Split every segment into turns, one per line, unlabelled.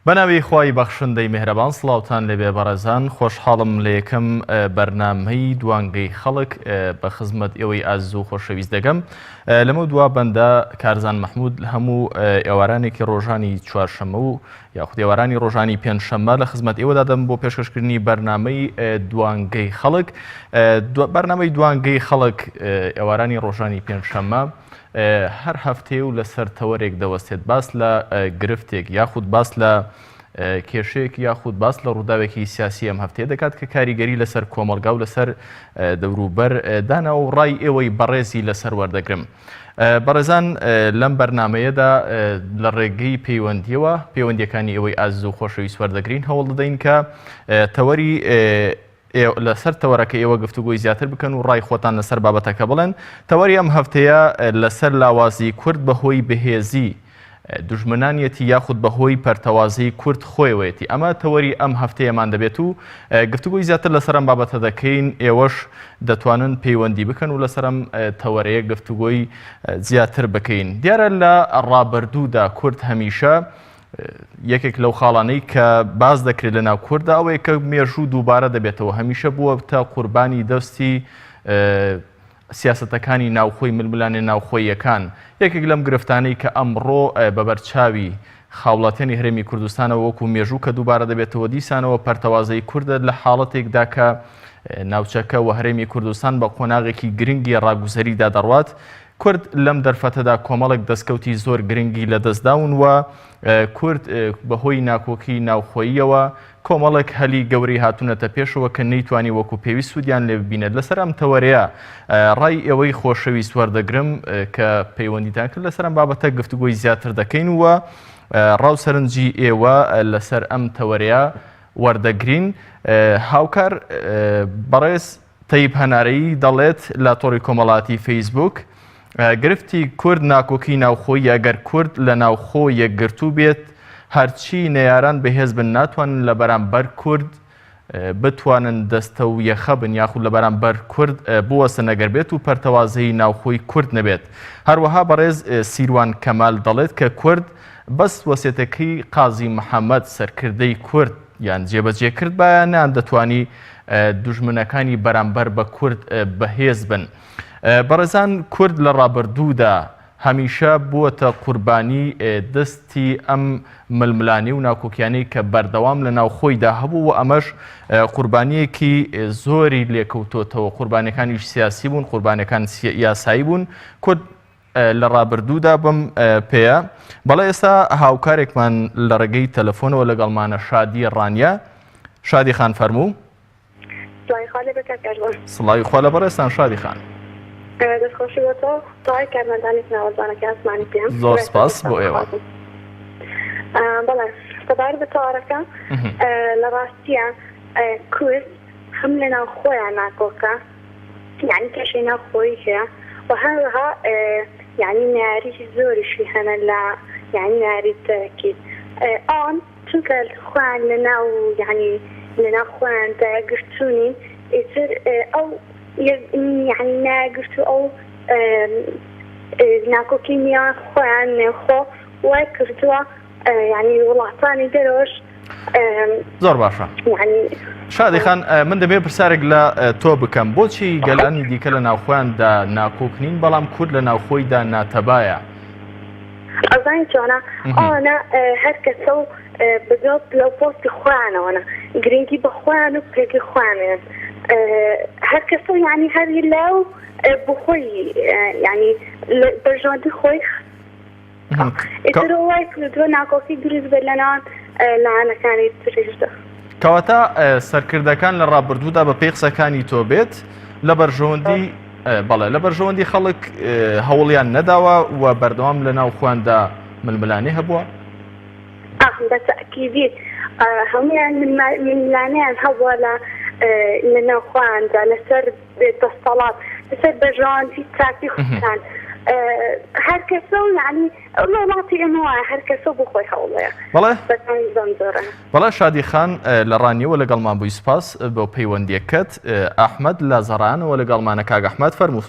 بەناوی خوای بەخشندەی میهرەبان سڵاوتان لێبێ بەڕێزان خۆشحاڵم لە یەکەم بەرنامەی دوانگەی خەڵک بە خزمەت ئێوەی ئازیز و خۆشەویست دەگەم لەمە دوا بەندە کارزان مححمود هەموو ئێوارانێکی ڕۆژانی چوارشەمە و یاخود ئێوارانی ڕۆژانی پێنجشەممە لە خزمەت ئێوەدا دەم بۆ پێشکەشکردنی بەرنامەی دوانگەی خەڵک بەرنامەی دوانگەی خەڵک ئێوارانی ڕۆژانی پێنجشەممە هەر هەفتەیە و لەسەر تەوەرێک دەوەستێت باس لە گرفتێک یاخود باس لە کێشەیەک یاخود باس لە ڕووداوێکی سیاسی ئەم هەفتەیە دەکات کە کاریگەری لەسەر کۆمەڵگا و لەسەر دەوروبەر دانا و ڕای ئێوەی بەڕێزی لەسەر وەردەگرم. بەڕێزان لەم بەرنمەیەدا لە ڕێگەی پەیوەندیەوە پەیوەندیەکانی ئێوەی ئازیز و خۆشەویست وەردەگرین هەوڵ دەدەین کە تەوەری لەسەر تەوەرەکە ئێوە گفتوگۆی زیاتر بکەن و ڕای خۆتان لەسەر بابەتەکە بڵێن. تەوەری ئەم هەفتەیە لەسەر لاوازی کورد بەهۆی بەهێزی دوژمنانیەتی یاخود بەهۆی پەرتەوازەی کورد خۆیەوەیەتی. ئەمە تەوەری ئەم هەفتەیەمان دەبێت و گفتوگۆی زیاتر لەسەر ئەم بابەتە دەکەین. ئێوەش دەتوانن پەیوەندی بکەن و لەسەر ئەم تەوەرەیە گفتوگۆی زیاتر بکەین. دیارە لە ڕابردوودا کورد هەمیشە یەکێک لەو خاڵانەی کە باس دەکرێت لە ناو کورددا ئەوەیە کە مێژوو دووبارە دەبێتەوە هەمیشە بووە تا قوربانی دەستی سیاسەتەکانی ناوخۆی ململانێ ناوخۆییەکان یەکێک لەم گرفتانەی کە ئەمڕۆ بە بەرچاوی خاوڵاتیانی هەرێمی کوردستانەوە وەکو مێژوو کە دووبارە دەبێتەوە دیسانەوە پەرتەوازەی کوردە لە حاڵەتێکدا کە ناوچەکە و هەرێمی کوردستان بە قۆناغێکی گرنگی ڕاگوزەریدا دەڕوات کورد لەم دەرفەتەدا کۆمەڵێک دەستکەوتی زۆر گرنگی لەدەستداون و کورد بەهۆی ناکۆکی ناوخۆییەوە کۆمەڵێک هەلی گەورەی هاتوونەتە پێشەوە کە نەیتوانی وەکو پێویست سوودیان لێ ببینێت. لەسەر ئەم تەوەرەیە ڕای ئێوەی خۆشەویست وەردەگرم کە پەیوەندیتان کرد لەسەر ئەم بابەتە گفتوگۆی زیاتر دەکەین و ڕاو سەرنجی ئێوە لەسەر ئەم تەوەرەیە وەردەگرین. هاوکار بەڕێز تەیب هەنارەیی دەڵێت لە تۆڕی کۆمەڵاتی فەیسبوک، گرفتی کورد ناکۆکی ناوخۆییە، گەر کورد لە ناوخۆ یەکگرتوو بێت هەرچی نەیاران بەهێز بن ناتوانن لە بەرامبەر کورد بتوانن دەستە و یەخە بن یاخود لە بەرامبەر کورد بوەستن ئەگەر بێت و پەرتەوازەیی ناوخۆی کورد نەبێت. هەروەها بەڕێز سیروان کەمال دەڵێت کە کورد بەس وەسێتەکەی قازی محەمەد سەرکردەی کورد یان جێبەجێ کردبایە نەیاندەتوانی دوژمنەکانی بەرامبەر بە کورد بەهێز بن. بەڕێزان کورد لە ڕابردوودا هەمیشە بووەتە قوربانی دەستی ئەم ململانێ و ناکۆکیانەی کە بەردەوام لە ناوخۆیدا هەبوو و ئەمەش قوربانیەکی زۆری لێکەوتۆتەوە قوربانەکانیش سیاسی بوون قوربانەکان یاسایی بوون کورد لە ڕابردوودا بەم پێیە بەڵێ ئێستا هاوکارێکمان لە ڕێگەی تەلەفۆنەوە لەگەڵمانە شادی ڕانیە شادی خان فەرموو.
سڵاوی خوا لێبێ کاک ئەرزان.
سڵاوی خوا لە بەڕێزتان شادی خان.
دەستخۆشی بۆ تۆ تەواوی کارمەندانی کەناڵە جوانەکەی ئاسمانی پێم.
زۆر سپاس بۆ ئێوە.
بەڵێ سەبارەت بە تەوارەکە لە ڕاستیە کورد هەم لە ناو خۆیان ناکۆکە یعنی کێشەی ناو خۆی هەیە و هەروەها یعنی نەیاری زۆریشی هەنە لە یعنی نەیاری دەرەکی ئەوان چونکە خۆیان لە ناو یعنی لە ناو خۆیان داگرتوونی ئیتر ئەو یعنی ناگرت و ئەو ناکۆکی نێوان خۆیان نێوخۆ وای کردووە یعنی وڵاتانی دەرەوەش
زۆر باشە شادی خان من دەبێت پرسیارێک لە تۆ بکەم بۆچی گەلانی دیکە لە ناوخۆیاندا ناکۆک نین بەڵام کورد لە ناوخۆیدا ناتەبایە
ئەزانی چۆنە ئەوانە هەر کەسە و بەدوا پلە و پۆستی خۆیانەوەنە گرنگی بە خۆیان و پێگەی خۆیانیان هەر کەسە یعنی هەر لە و بۆ خۆی یعنی بەرژەوەندی خۆی ئیتر وای کردووە ناکۆکی دروست بێت لەناوان لایەنەکانی تریشدا.
کەواتە سەرکردەکان لە ڕابردوودا بە پێی قسەکانی تۆ بێت لە بەرژەوەندی بەڵێ لە بەرژەوەندی خەڵک هەوڵیان نەداوە و بەردەوام لە ناو خۆیاندا ململانێ هەبووە؟
بە تەئکیدی هەموویان ململانێیان هەبووە لە لە ناو خۆیاندا لەسەر دەستەڵات لەسەر بەرژەوەندی تاکی خۆیان. هەر کەسە و یعنی لە وڵاتی ئێمە وایە هەر کەسە و بۆ خۆی هەوڵەیە.
بەڵێ.
بەتان بەم جۆرە.
بەڵێ شادی خان لە ڕانیەوە لەگەڵمان بووی سپاس بۆ پەیوەندیەکەت. ئەحمەد لە زەڕایەنەوە لەگەڵمانە کاک ئەحمەد فەرموو.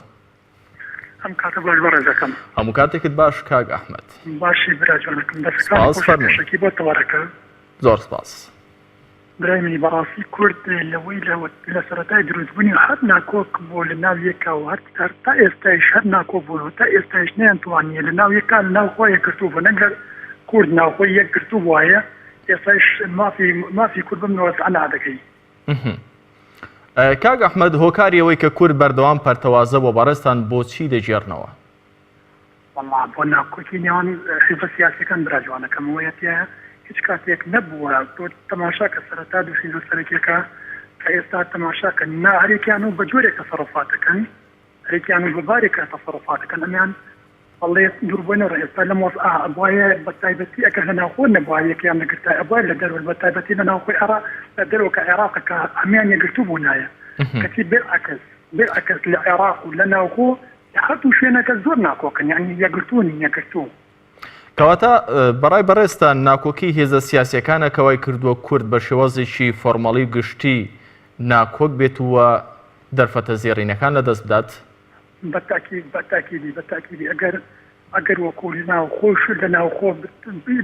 ئەم کاتە باش بەڕێزەکەم.
هەموو کاتێکت باش کاک ئەحمەد.
باشی برا جوانەکەم دەستەکانت
سپاس
خۆش
فەرموو.
پێشەکی بۆ تەوەرەکە.
زۆر سپاس.
برای منی بەڕاستی کورد لەوەی لە سەرەتای دروستبوونی هەر ناکۆک بووە لە ناو یەکا و هەر تا ئێستایش هەر ناکۆک بوون و تا ئێستایش نەیانتوانیە لە ناو یەکا لە ناو خۆ یەکگرتوو بن ئەگەر کورد ناوخۆی یەکگرتوو بوایە ئێستایش مافی مافی کورد بەم وەزعە نادەگەی.
کاک ئەحمەد هۆکاری ئەوەی کە کورد بەردەوام پەرتەوازە بووە بەڕێزتان بۆچی دەگێڕنەوە؟
وەڵا بۆ ناکۆکی نێوان حیزبە سیاسیەکان برا جوانەکەم ئەوەیە تیایە هیچ کاتێک نەبووە تۆ تەماشا کە سەرەتا دوو حیزبە سەرەکیەکە تا ئێستا تەماشا کە نا هەرێکیان و بە جۆرێک تەسەڕوفات دەکەن هەرێکیان و بە بارێکا تەسەڕوفات دەکەن ئەمیان ئەڵێ دوور بۆ نەڕۆ ئێستا لەم وەزعە ئەبوایە بە تایبەتی ئەگەر لە ناوخۆ نەبوایە یەکیان نەگرتایە ئەبوایە لە دەرەوە بە تایبەتی لە ناوخۆی عێراق لە دەرەوە کە عێراقە کە هەموویان یەکگرتوو بوونایە کەچی بێعەکس بێعەکس لە عێراق و لە ناوخۆ لە هەردوو شوێنەکە زۆر ناکۆکن یانی یەکگرتوو نین یەکگرتوو.
کەواتە بەڕای بەڕێزتان ناکۆکی هێزە سیاسیەکانە کە وای کردووە کورد بە شێوازێکی فۆرمەڵی و گشتی ناکۆک بێت و دەرفەتە زێڕینەکان لەدەست بدات؟
بە تاکید بە تاکیدی بە تاکیدی ئەگەر ئەگەر وەکو ناوخۆش لە ناوخۆ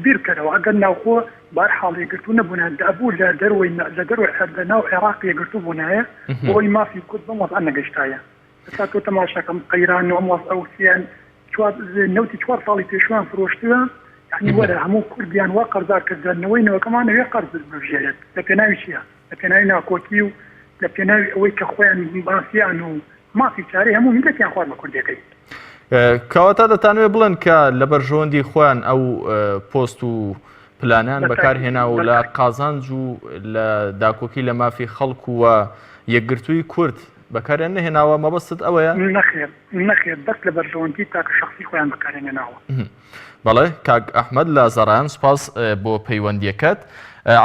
بیر بکەرەوە ئەگەر ناوخۆ بارحاڵ یەکگرتوو نەبوونایە دەبوو لە دەروەی لە دەروەی لە ناو عێراق یەکگرتوو بوونایە بۆ ئەوەی مافی کورد بەم وەزعە نەگەیشتایە. ئێستا تۆ تەماشاکەم قەیران و ئەم وەزعە و سیان چوار نەوتی چوار ساڵی پێشویان فرۆشتوە یعنی وەرە هەموو کوردیان وا قەرزار کردە نەوەی نەوەکەمان ئەوێ قەرز ببژێرێت لە پێناوی چیە لە پێناوی ناکۆکی و لە پێناوی ئەوەی کە خۆیان مافیان و مافی چارەی هەموو میلەتیان خوارد بە کوردەکەی.
کەواتە دەتانەوێت بڵێن کە لە بەرژەوەندی خۆیان ئەو پۆست و پلانیان بەکارهێنا و لە قازانج و لە داکۆکی لە مافی خەڵک و یەکگرتووی کورد بەکاریان نەهێناوە مەبەستت ئەوەیە؟
نەخێر نەخێر بەس لە بەرژەوەندی تاکە شەخسی خۆیان بەکاریان هێناوە.
بەڵێ کاک ئەحمەد لە زەڕایەن سوپاس بۆ پەیوەندیەکەت.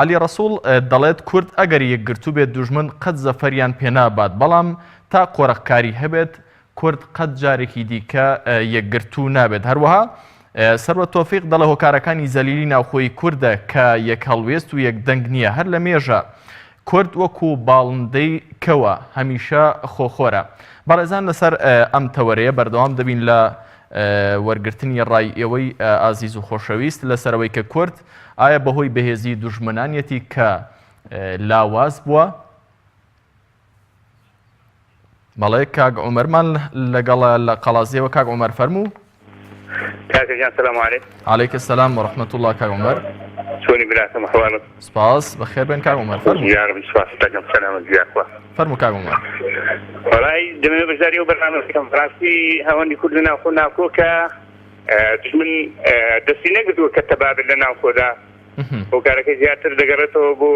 عەلی ڕەسوڵ دەڵێت کورد ئەگەر یەکگرتوو بێت دوژمن قەت زەفەریان پێنابات بەڵام تا قۆرخکاری هەبێت کورد قەت جارێکی دیکە یەکگرتوو نابێت. هەروەها سەروەت تۆفیق دەڵێ هۆکارەکانی زەلیلی ناوخۆیی کوردە کە یەک هەڵوێست و یەک دەنگ نییە هەر لە مێژە کورد وەکو باڵندەی کەوە هەمیشە خۆخۆرە. بەڕێزان لەسەر ئەم تەوەرەیە بەردەوام دەبین لە وەرگرتنی ڕای ئێوەی ئازیز و خۆشەویست لەسەرەوەی کە کورد ئایا بەهۆی بەهێزی دوژمنانیەتی کە لاواز بووە؟ بەڵێ کاک عومەرمان لەگەڵە لە قەڵازیەوە کاک عومەر فەرموو.
کاکە گیان سلام علیک.
علیک السلام و رحمة الله کاک عومەر.
چۆنی براکەم ئەحواڵت؟
سپاس بەخێر بێن کاک عومەر فەرموو.
یارم سپاس دەکەم سەلامەت بی یاخوا.
فەرموو کاک عومەر.
وەڵای دەمەوێت بەشداری ئەو بەرنامە بکەم بەڕاستی هەوەندی کورد لە ناوخۆ ناکۆکە دوژمن دەستی نەگرتووە کە تەبابێت لە ناوخۆدا هۆکارەکەی زیاتر دەگەڕێتەوە بۆ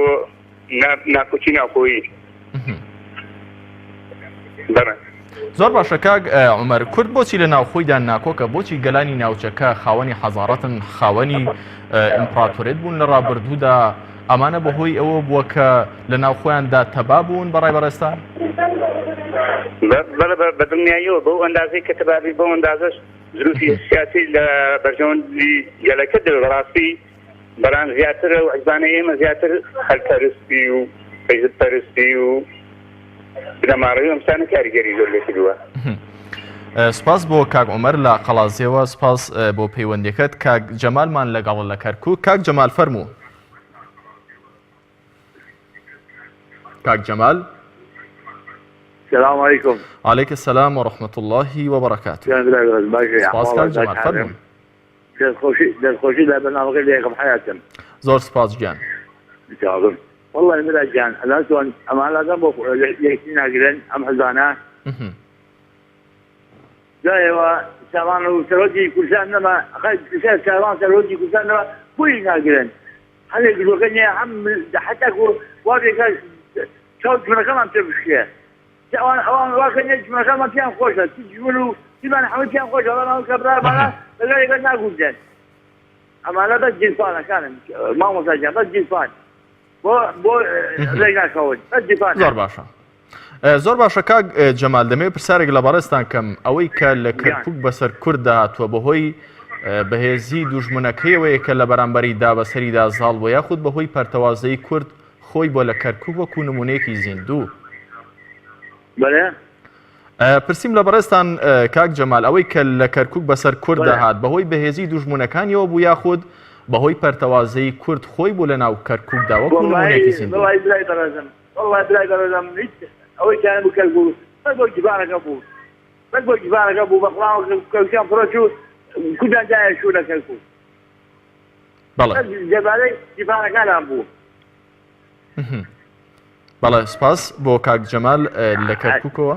ناکۆکی ناوخۆیی. بەڵێ.
زۆر باشە کاک عومەر، کورد بۆچی لە ناوخۆیدا ناکۆکە؟ بۆچی گەلانی ناوچەکە خاوەنی حەزاڕەتن، خاوەنی ئیمپراتۆریەت بوون لە ڕابردوودا، ئەمانە بەهۆی ئەوە بووە کە لە ناوخۆیاندا تەبا بوون بەڕای بەڕێزتان؟
بەڵێ بە دڵنیاییەوە بەو ئەندازەی کە تەبابی بەو ئەندازەش زروفی سیاسی لە بەرژەوەندی گەلەکە دەبێت بەڕاستی بەڵام زیاتر ئەو حیزبانەی ئێمە زیاتر هەلپەرستی و حیزب پەرستی و بنەماڵەی ئەم شتانە کاریگەری زۆر لێ کردووە.
سپاس بۆ کاک عومەر لە قەڵازیەوە سپاس بۆ پەیوەندیەکەت کاک جەمالمان لەگەڵە لە کەرکوک کاک جەمال فەرموو. کاک جەمال.
سلام علیکم.
علیک السلام و رحمة الله و برکاته. سپاس کاک جەمال فەرموو.
دەستخۆشی دەستخۆشی لە بەرنامەکەی لێکم حەیاتم.
زۆر سپاس گیان.
جوابم واللە برا گیان ئەلا چۆن ئەمان لازم بۆ یەکتری ناگرن ئەم حزبانە جایەوە سامان و سەرۆکی کوردستان نەما سامان سەرۆکی کوردستان نەما بۆی ناگرن هەمێک گرۆکە نییە هەم حتا وا بێکە چاو جمەکەمان پێ بشکێ ئەوان ئەوان واکە نیە جمەکانمان پێیان خۆشە چ جمل و چیمان هەموو پێیان خۆشە بەڵام ئەو کابرامانە لەگەڵ یەکەر ناگونجێن ئەمانە بەس گیرفانەکانن مامۆستا گیان بەس گیرفان بۆ بۆ ڕێک ناکەون بەس گیرفان
زۆر باشە. زۆر باشە کاک جەمال دەمەوێت پرسیارێک لە بەڕێزتان کەم ئەوەی کە لە کەرکک بەسەر کورددا هاتووە بەهۆی بەهێزی دوژمنەکەیەوەیە کە لە بەرامبەریدا بەسەریدا زاڵ بووە یاخود بەهۆی پەرتەوازەی کورد خۆی بۆ لە کەرکک وەکو نمونەیەکی زیندوو؟
بەڵێ.
پرسیم لە بەڕێزتان کاک جەمال ئەوەی کە لە کەرکک بەسەر کورددا هات بەهۆی بەهێزی دوژمنەکانیەوە بوو یاخود بەهۆی پەرتەوازەی کورد خۆی بوو لە ناو کەرککدا وەکو نمونەیەکی زیندوو؟
وەڵای برای بەڕێزم وەڵای برای بەڕێزم هیچ ئەوەی کە بوو کەرکک بەس بۆ گیفانەکە بوو بەس بۆ گیفانەکە بوو بەخڵاوە کەرکوکیان فرۆشت و کوردیان دایە شوو لە کەرکک
بەڵێ
بەس دەربارەی گیفانەکانیان بوو.
بەڵێ سپاس بۆ کاک جەمال لە کەرکوکەوە.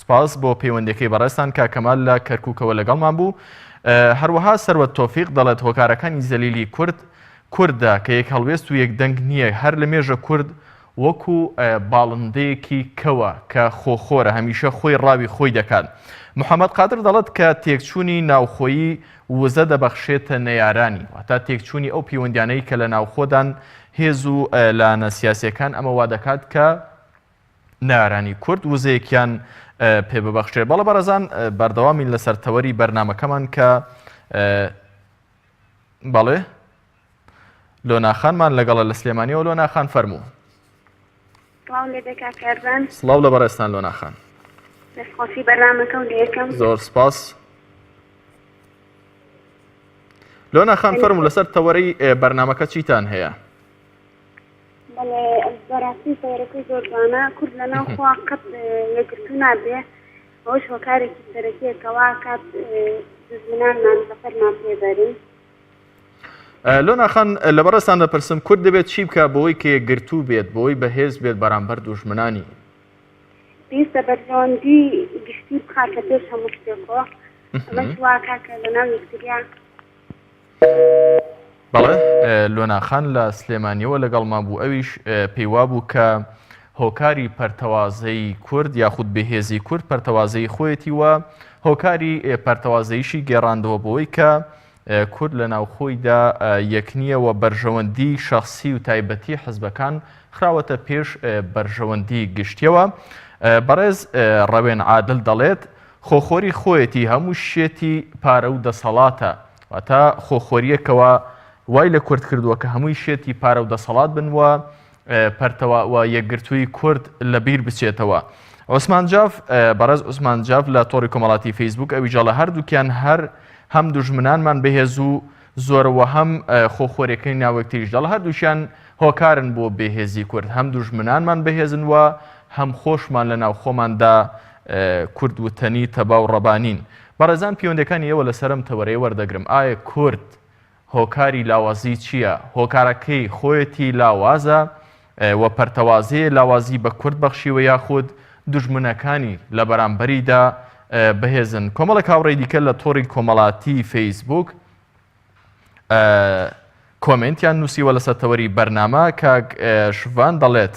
سپاس بۆ پەیوەندەکەی بەڕێزتان کاک کەمال لە کەرکوکەوە لەگەڵمان بوو. هەروەها سەروەت تۆفیق دەڵێت هۆکارەکانی زەلیلی کورد کوردە کە یەک هەڵوێست و یەک دەنگ نییە هەر لە مێژە کورد وەکو باڵندەیەکی کەوە کە خۆخۆرە هەمیشە خۆی ڕاوی خۆی دەکات. محەمەد قادر دەڵێت کە تێکچوونی ناوخۆیی وزە دەبەخشێتە نەیارانی، واتە تێکچوونی ئەو پەیوەندیانەی کە لە ناوخۆدان هێز و لایەنە سیاسیەکان ئەمە وادەکات کە نەیارانی کورد وزەیەکیان پێ ببەخشێت. بەڵێ بەڕێزان بەردەوامین لەسەر تەوەری بەرنامەکەمان کە بەڵێ لۆنا خانمان لەگەڵە لە سلێمانیەوە لۆنا خان فەرموو.
سڵاو لێ کاک کارزان.
سڵاو لە بەڕێزتان لۆنا خان.
دەستخۆشی بەرنامەکەو لێکەم.
زۆر سپاس. لۆنا خان فەرموو لەسەر تەوەرەی بەرنامەکە چیتان هەیە؟
بەڵێ بەڕاستی تەوەرەکەی زۆر جوانە کورد لە ناو خوا قەت یەکگرتوو نابێ ئەوەش هۆکارێکی سەرەکیە کەوا کات دوژمنانمان زەفەرمان پێبەرن.
لۆنا خان لە بەڕێزتان دەپرسم کورد دەبێت چی بکە بۆی کە یەکگرتوو بێت بۆی بەهێز بێت بەرامبەر دوژمنانی؟
پێویستە بەرژەوەندی گشتی بخاتە پێش هەموو شتێکەوە ئەمەش وا کاکە لەناو یەکتریا.
بەڵێ لۆنا خان لە سلێمانیەوە لەگەڵمان بوو ئەویش پێیوابوو کە هۆکاری پەرتەوازەی کورد یاخود بێهێزی کورد پەرتەوازەی خۆیەتی و هۆکاری پەرتەوازەیشی گێڕاندەوە بۆی کە کورد لە ناوخۆیدا یەک نییە و بەرژەوەندی شەخسی و تایبەتی حزبەکان خراوەتە پێش بەرژەوەندی گشتیەوە. بەڕێز ڕەوێن عادل دەڵێت، خۆخۆری خۆیەتی هەموو شێتی پارە و دەسەڵاتە، واتە خۆخۆرییەکەوە وای لە کورد کردووە کە هەمووی شێتی پارە و دەسەڵات بن و پەرتەوە و یەکگرتووی کورد لە بیر بچێتەوە. عوسمان جاف، بەڕێز عوسمان جاف لە تۆڕی کۆمەڵاتی فەیسبووک ئەویش دەڵێ هەردووکیان هەر هەم دوژمنانمان بەهێز و زۆرە و هەم خۆخۆریەکەی ناوەکتریش دەڵێ هەردووکیان هۆکارن بۆ بێهێزی کورد هەم دوژمنانمان بەهێزن و هەم خۆشمان لە ناوخۆماندا کورد وتەنی تەبا و ڕەبانین. بەڕێزان پەیوەندەکانی ئێوە لەسەر ئەم تەوەرەیە وەردەگرم ئایا کورد هۆکاری لاوازی چییە؟ هۆکارەکەی خۆیەتی لاوازە و پەرتەوازەیە لاوازی بە کورد بەخشیوە یاخود دوژمنەکانی لە بەرامبەریدا بەهێزن؟ کۆمەڵێک هاوڕێی دیکە لە تۆڕی کۆمەڵاتی فەیسبوک کۆمێنتیان نووسیوە لەسەر تەوەری بەرنامە کاک شڤان دەڵێت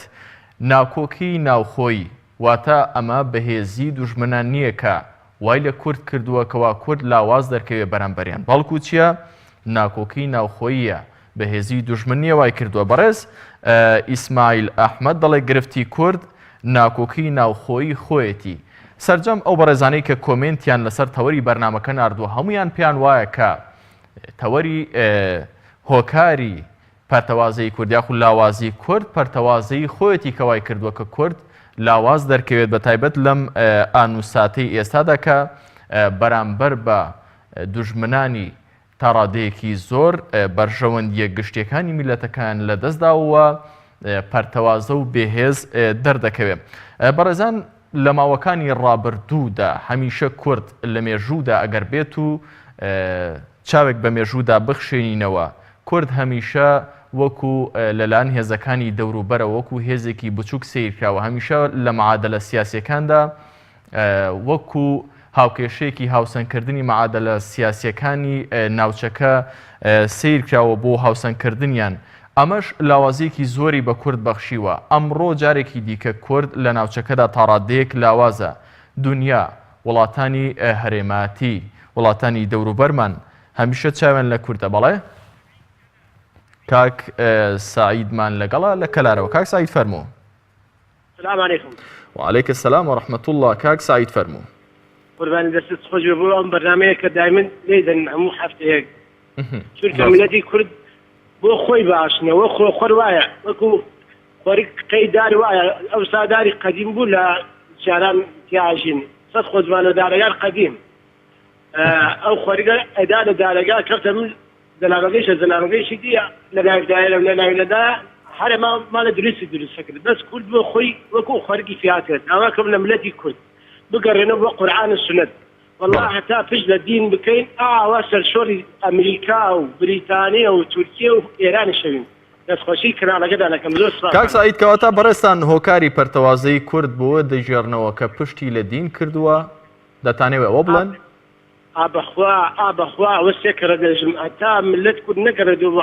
ناکۆکی ناوخۆیی واتە ئەمە بەهێزی دوژمنان نییە کە وای لە کورد کردووە کەوا کورد لاواز دەرکەوێ بەرامبەریان بەڵکو چیە ناکۆکی ناوخۆییە بەهێزی دوژمن نییە وای کردووە بەڕێز ئیسماعیل ئەحمەد دەڵێ گرفتی کورد ناکۆکی ناوخۆیی خۆیەتی سەرجەم ئەو بەڕێزانەی کە کۆمێنتیان لەسەر تەوەری بەرنامەکە ناردووە هەموویان پێیان وایە کە تەوەری هۆکاری پەرتەوازەیی کورد یاخود لاوازی کورد پەرتەوازەیی خۆیەتی کە وای کردووە کە کورد لاواز دەرکەوێت بە تایبەت لەم ئان و ساتەی ئێستادا کە بەرامبەر بە دوژمنانی تا ڕادەیەکی زۆر بەرژەوەندییە گشتیەکانی میلەتەکان لەدەستداوە و پەرتەوازە و بێهێز دەردەکەوێت. بەڕێزان لە ماوەکانی ڕابردوودا هەمیشە کورد لە مێژوودا ئەگەر بێت و چاوێک بە مێژوودا بخشێنینەوە کورد هەمیشە وەکو لەلایەن هێزەکانی دەوروبەرەوە وەکو هێزێکی بچووک سەیرکراوە هەمیشە لە معادلە سیاسیەکاندا وەکو هاوکێشەیەکی هاوسەنگکردنی مەعادەلە سیاسیەکانی ناوچەکە سەیر کراوە بۆ هاوسەنگکردنیان، ئەمەش لاوازیەکی زۆری بە کورد بەخشیوە، ئەمڕۆ جارێکی دیکە کورد لە ناوچەکەدا تاڕادەیەک لاوازە، دونیا، وڵاتانی هەرێماتی، وڵاتانی دەوروبەرمان هەمیشە چاویان لە کوردە، بەڵێ کاک سەعیدمان لەگەڵە لە کەلارەوە، کاک سەعید فەرموو.
سلام علیکم.
وعلیک السلام و رحمة اللە کاک سەعید فەرموو.
قوربانی دەستت خۆش بێ بۆ ئەم بەرنامەیە کە دایمن لێی دەن هەموو هەفتەیەک چونکە میللەتی کورد بۆ خۆی باش نیە وەک خۆ خۆر وایە وەکو خۆرک قەی دار وایە ئەوسا داری قەدیم بوو لە جاران تیاژین سەد خۆزمانە دارەگان قەدیم ئەو خۆرگە ئەدا لە دارەگا کەفتە من زەلامەکەیشە زەلامەکەیشی دیە لە ناوی دایە لە ناوی نەدا هەرە ماڵە دروستی دروست کرد بەس کورد بۆ خۆی وەکو خۆرگی فیا کرد داواکەم لە ملەتی کورد بگەڕێنەوە بۆ قورئان و سونەت وەڵا هەتا پشت لە دین بکەین ئاوا سەرشۆڕی ئەمریکا و بریتانیا و تورکیە و ئێرانی شەوین دەستخۆشی کەناڵەکەتان ئەکەم زۆر
سوپاستان کاک سەعید کەواتە بەڕێزتان هۆکاری پەرتەوازەیی کورد بۆ دەگێڕنەوە کە پشتی لە دین کردووە دەتانەوێ ئەوە بڵێن؟
ئا بەخوا ئا بەخوا ئەوە سێ کەڕە دەێژم هەتا ملت کورد نەگەڕێتەوە بۆ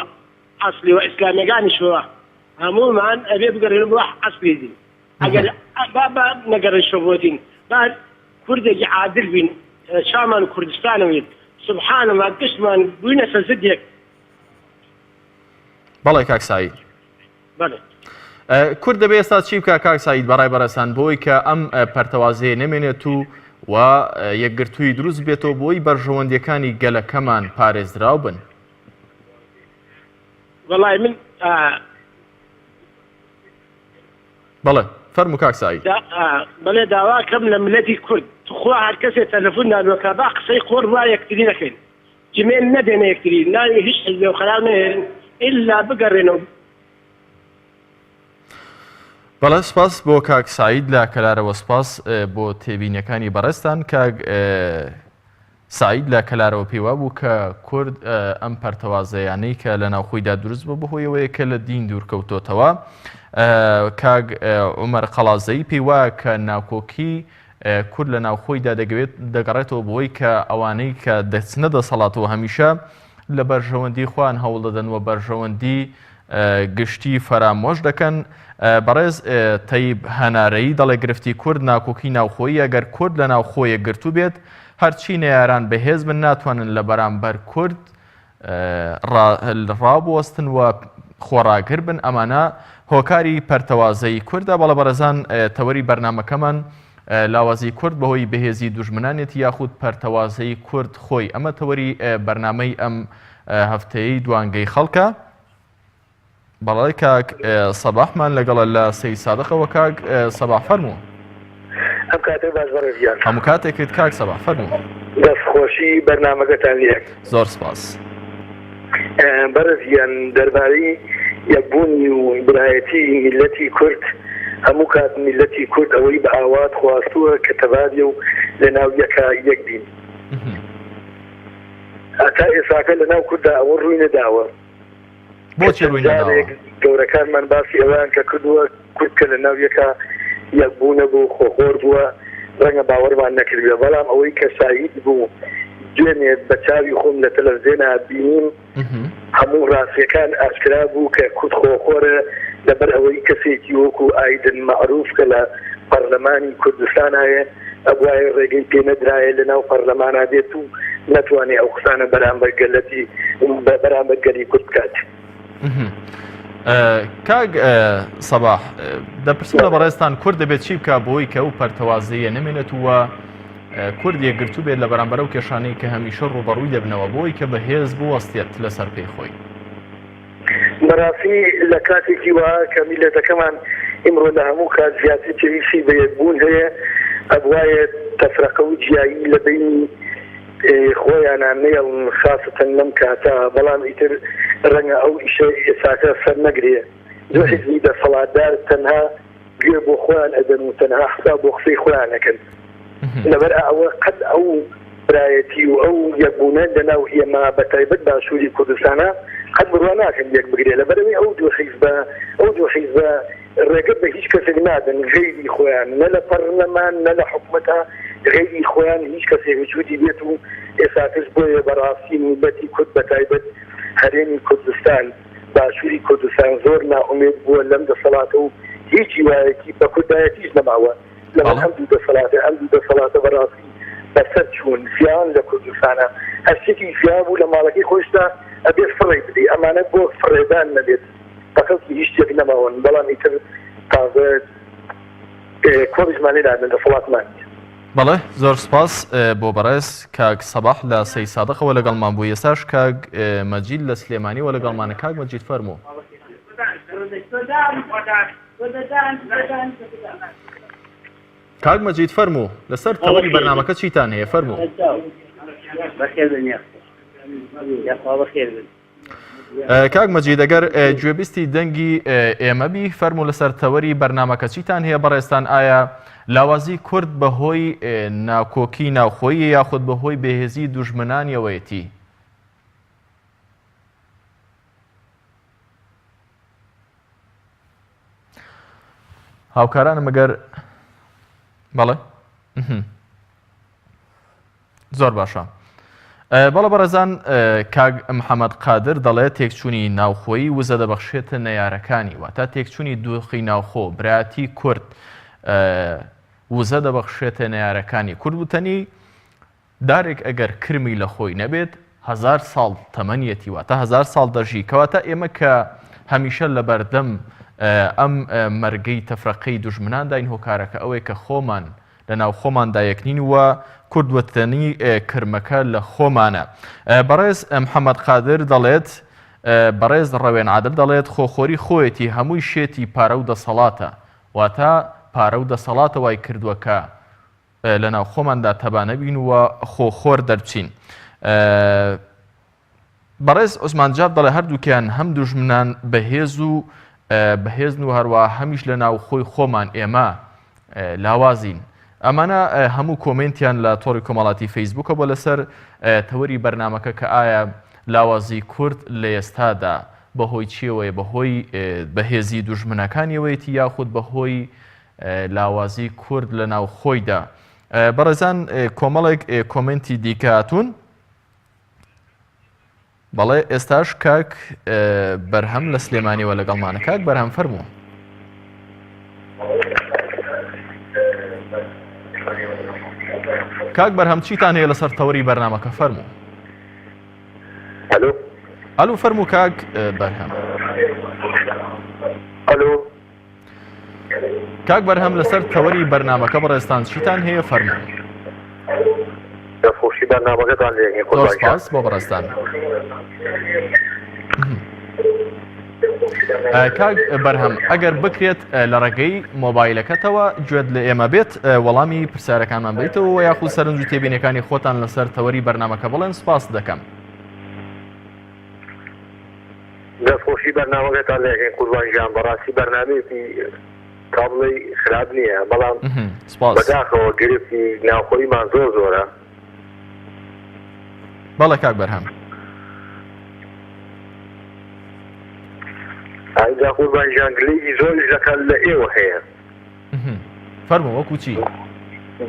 عەسلی وە ئیسلامیەکانیشەوە هەموومان ئەبێ بگەڕێنەوە بۆ عەسلی دین ئەگەر با با نەگەڕێشەوە بۆ دین با کوردێکی عادل بین شامان کوردستانەوەیت سبحان الله گشتمان بووینەسە زدێک.
بەڵێ کاک سەعید.
بەڵێ.
کورد دەبێ ئێستا چی بکا کاک سەعید بەڕای بەڕێزتان بۆی کە ئەم پەرتەوازەیە نەمێنێت و و یەکگرتووی دروست بێتەوە بۆی بەرژەوەندیەکانی گەلەکەمان پارێزراو بن؟
وەڵای من
بەڵێ فەرموو کاک سەعید.
بەڵێ داواکەم لە ملەتی کورد توخوا هەرکەسێ تەلەفون دانوەکا با قسەی قۆڕ وا یەکتری نەکەین جمێن نەدەنە یەکتری ناوی هیچ حیزبێ و خەراو نەهێنن ئیلا بگەڕێنەوە.
بەڵێ سپاس بۆ کاک سەعید لە کەلارەوە سپاس بۆ تێبینیەکانی بەڕێزتان کاک سەعید لە کەلارەوە پێی وابوو کە کورد ئەم پەرتەوازەیانەی کە لە ناوخۆیدا دروست بوو بەهۆیەوەیە کە لە دین دوورکەوتۆتەوە کاک عومەر قەڵازەیی پێی وایە کە ناکۆکی کورد لە ناوخۆیدا دەگەوێت دەگەڕێتەوە بۆی کە ئەوانەی کە دەچنە دەسەڵاتەوە هەمیشە لە بەرژەوەندی خۆیان هەوڵ دەدەن و بەرژەوەندی گشتی فەرامۆش دەکەن. بەڕێز تەیب هەنارەیی دەڵێ گرفتی کورد ناکۆکی ناوخۆییە، گەر کورد لە ناوخۆ یەکگرتوو بێت هەرچی نەیاران بەهێز بن ناتوانن لە بەرامبەر کورد ڕابوەستن و خۆڕاگر بن، ئەمانە هۆکاری پەرتەوازەیی کوردە. بەڵێ بەڕێزان تەوەری بەرنامەکەمان لاوازی کورد بەهۆی بەهێزی دوژمنانیەتی یاخود پەرتەوازەیی کورد خۆی؟ ئەمە تەوەری بەرنامەی ئەم هەفتەیەی دوانگەی خەڵکە. بەڵێ کاک سەباحمان لەگەڵە لە سەید سادقەوە کاک سەباح فەرموو.
ئەم کاتە باش بەڕێز گیان.
هەموو کاتێکت کاک سەباح فەرموو.
دەست خۆشی بەرنامەکەتان لێ.
زۆر سپاس.
بەڕێز گیان دەربارەی یەکبوونی و برایەتی میللەتی کورد هەموو کات میللەتی کورد ئەوەی بە ئاوات خواستووە کە تەبابێ و لە ناو یەکا یەک بین هەتا ئێساکە لە ناو کوردا ئەوە ڕووی نەداوە.
بۆچی ڕووی نەداوە؟
گەورەکانمان باسی ئەوەیان کە کردووە کورد کە لە ناو یەکا یەکبوو نەبوو خۆخۆر بووە ڕەنگە باوەڕمان نەکردبێ بەڵام ئەوەی کە شاهید بوو دوێنێ بە چاوی خۆم لە تەلەفزێنا بینیم هەموو ڕاستیەکان ئاشکرا بوو کە کورد خۆخۆرە لەبەر ئەوەی کەسێکی وەکو ئایدن مەعروف کە لە پەرلەمانی کوردستانایە ئەبوایە ڕێگەی پێ نەدرایە لە ناو پەرلەمانا بێت و نەتوانێ ئەو قسانە بەرامبەر گەلەتی بەرامبەر گەلی کورد بکات.
کاک سەباح دەپرسم لە بەڕێزتان کورد دەبێت چی بکا بۆی کە ئەو پەرتەوازەیە نەمێنێت و کورد یەکگرتوو بێت لە بەرامبەر ئەو کێشانەی کە هەمیشە ڕووبەڕووی دەبنەوە بۆی کە بەهێز بوەستێت لەسەر پێی خۆی.
بەڕاستی لە کاتێکی وەها کە میللەتەکەمان ئیمڕۆ لە هەموو کات زیاتر پێویستی بە یەکبوون هەیە، ئەبوایە تەفرەقە و جیایی لە بەینی خۆیانا نەیەڵن خاسەتەن لەم کاتە، بەڵام ئیتر ڕەنگە ئەو ئیشە ئێساکە سەر نەگرێ. دوو حیزبی دەسەڵاتدار تەنها گوێ بۆ خۆیان ئەدەن و تەنها حساب بۆ قسەی خۆیان ئەکەن. لەبەر ئەوە قەت ئەو برایەتی و ئەو یەکبوونە لەناو ئێمە بە تایبەت باشووری کوردستانا قەت بڕوا ناکەم یەک بگرێ لەبەرئەوەی ئەو دوو حیزبە ئەو دوو حیزبە ڕێگە بە هیچ کەسێک نادەن غەیری خۆیان نە لە پەڕلەمان نە لە حکومەتا غەیری خۆیان هیچ کەسێک وجودی بێت و ئێساکەش بۆیە بەڕاستی میللەتی کورد بە تایبەت هەرێمی کوردستان باشووری کوردستان زۆر نائومێد بووە لەم دەسەڵاتە و هیچ هیوایەکی بە کوردایەتیش نەماوە لەبەر ئەم دوو دەسەڵاتە، ئەم دوو دەسەڵاتە بەڕاستی بەسەر چوون، زیان لە کوردستانە، هەرچیەکی زیا بوو لە ماڵەکەی خۆیشتا ئەبێ فڕێی بدەی، ئەمانە بۆ فڕێدان نەبێت بە کەڵکی هیچ شتێک نەماون، بەڵام ئیتر تازە. کۆڕیشمان لێ نادەن دەسەڵاتمان نیە.
بەڵێ زۆر سپاس بۆ بەڕێز کاک سەباح لە سەی سادقەوە لەگەڵمان بوو ئێستاش کاک مەجید لە سلێمانیەوە لەگەڵمانە کاک مەجید فەرموو. کاک مەجید فەرموو لەسەر تەوەری بەرنامەکە چیتان هەیە فەرموو. کاک مەجید ئەگەر گوێبیستی دەنگی ئێمە بی فەرموو لەسەر تەوەری بەرنامەکە چیتان هەیە بەڕێزتان ئایا لاوازی کورد بەهۆی ناکۆکی ناوخۆیی یاخود بەهۆی بێهێزی دوژمنانیەوەیەتی؟ هاوکارانم ئەگەر بەڵێ زۆر باشە. بەڵێ بەڕێزان کاک محەممەد قادر دەڵێت تێکچوونی ناوخۆیی وزە دەبەخشێتە نەیارەکانی واتە تێکچوونی دۆخی ناوخۆ براتی کورد وزە دەبەخشێتە نەیارەکانی کورد وتەنی دارێک ئەگەر کرمی لە خۆی نەبێت هەزار ساڵ تەمەنیەتی واتە هەزار ساڵ دەژی کەواتە ئێمە کە هەمیشە لەبەردەم ئەم مەرگەی تەفرەقەی دوژمنانداین هۆکارەکە ئەوەیە کە خۆمان لە ناو خۆماندا یەک نین و کورد وتەنی کرمەکە لە خۆمانە. بەڕێز محەمەد قادر دەڵێت، بەڕێز ڕەوێن عادل دەڵێت خۆخۆری خۆیەتی هەمووی شێتی پارە و دەسەڵاتە. واتە پارە و دەسەڵاتە وای کردووە کە لە ناو خۆماندا تەبا نەبین و خۆخۆر دەربچین. بەڕێز عوسمان جاف دەڵێ هەردووکیان هەم دوژمنان بەهێز و بەهێزن و هەروە هەمیش لە ناوخۆی خۆمان ئێمە لاوازین. ئەمانە هەموو کۆمێنتیان لە تۆڕی کۆمەڵاتی فەیسبووکە بۆ لەسەر تەوەری بەرنامەکە کە ئایا لاوازی کورد لە ئێستادا بەهۆی چیەوەیە بەهۆی بەهێزی دوژمنەکانیەوەیەتی یاخود بەهۆی لاوازی کورد لە ناوخۆیدا. بەڕێزان کۆمەڵێک کۆمێنتی دیکە هاتوون. بەڵێ ئێستاش کاک بەرهەم لە سلێمانیەوە لەگەڵمانە کاک بەرهەم فەرموو. کاک بەرهەم چیتان هەیە لەسەر تەوەری بەرنامەکە فەرموو.
ئەلو
ئەلو فەرموو کاک بەرهەم.
ئەلو
کاک بەرهەم لەسەر تەوەری بەرنامەکە بەڕێزتان چیتان هەیە فەرموو.
دەستخۆشی بەرنامەکەتان لێ
زۆر سپاس بۆ بەڕێزتان. کاک بەرهەم ئەگەر بکرێت لە ڕێگەی مۆبایلەکەتەوە گوێت لە ئێمە بێت وەڵامی پرسیارەکانمان بیتەوە یاخود سەرنج و تێبینەکانی خۆتان لەسەر تەوەری بەرنامەکە بڵێن سپاس دەکەم.
دەست خۆشی بەرنامەکەتان لێکەین قوربان گیان بەڕاستی بەرنامەیەکی تا بڵێی خراپ نییە بەڵام
سپاس.
بەداخەوە گرفتی ناوخۆییمان زۆر زۆرە.
بەڵێ کاک بەرهەم.
ئینجا قوربان گیان گلەیی زۆریش لە لە ئێوە هەیە.
فەرموو وەکو چی؟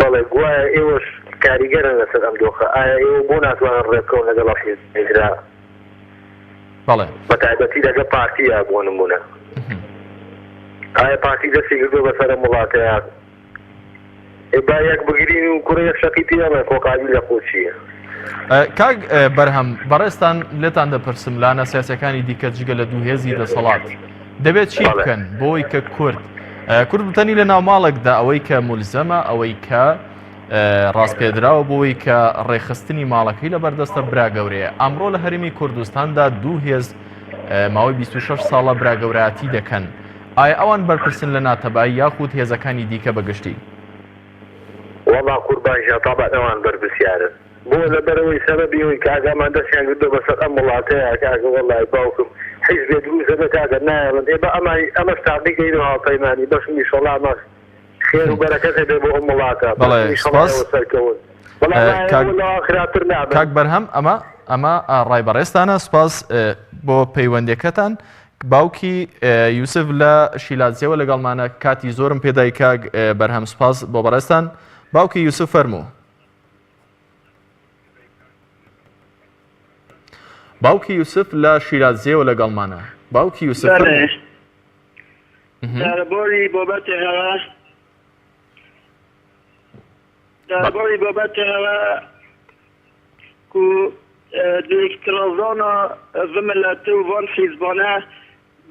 بەڵێ گوایە ئێوەش کاریگەرن لەسەر ئەم دۆخە ئایا ئێوە بۆ ناتوانن ڕێبکەون لەگەڵ ئەو حیزبانەی ترا؟
بەڵێ.
بە تایبەتی لەگە پارتییا بۆ نمونە ئایا پارتی دەستی گرتوە بەسەر ئەم وڵاتەیا ئێ با یەک بگرین و کوڕە یەک شەقی پێ ئەڵێن خۆ قابیل لە خۆ چییە.
کاک بەرهەم بەڕێزتان لێتان دەپرسم لانە سیاسەکانی دیکە جگە لە دوو هێزی دەسەڵات دەبێت چی بکەن بۆی کە کورد کورد بتەنی لە ناو ماڵێکدا ئەوەی کە مولزەمە ئەوەی کە ڕاسپێردراوە بۆی کە ڕێکخستنی ماڵەکەی لە بەردەستە برا گەورەیە. ئەمڕۆ لە هەرێمی کوردستاندا دوو هێز ماوەی 26 ساڵە برا گەورایەتی دەکەن. ئایا ئەوان بەرپرسن لە ناتەبایی یاخود هێزەکانی دیکە بە گشتی؟
وەڵا قوربان گیان تەبعەن ئەوان بەرپرسیارن بۆ لەبەرئەوەی سەبەبی ئەوەی کاکە ئەمان دەستیان گرتوە بەسەر ئەم وڵاتەیا کاکە وەڵای باوکم حیزبێ دروست دەبێ کاکە نایەڵن ئێ با ئەمان ئەمەش تاقی کەینەوە هاوپەیمانی بەس ئیشەڵا ئەمەش خێر و بەرەکەت هەبێ بۆ ئەم وڵاتە
بەڵێ
بەس ئیشەڵا
سپاس
ئێوە سەرکەون بەڵام
اه، کاک
ئێوە لەوان خراپتر نابن.
کاک بەرهەم ئەمە ئەمە اه، ڕای بەڕێزتانە سپاس اه، بۆ پەیوەندیەکەتان باوکی اه، یوسف لە شیلادزێوە لەگەڵمانە کاتی زۆرم پێدای کاک اه، بەرهەم سپاس بۆ بەڕێزتان باوکی یوسف فەرموو باوکی یوسف لە شیلادزێوە لەگەڵمانە باوکی یوسف
بەڵێ
فەرموو
دارەبۆری بۆبەتەوە دارەبۆری بۆبەتەوە کو لێکترازانا ڤ ملەت و ڤان حیزبانە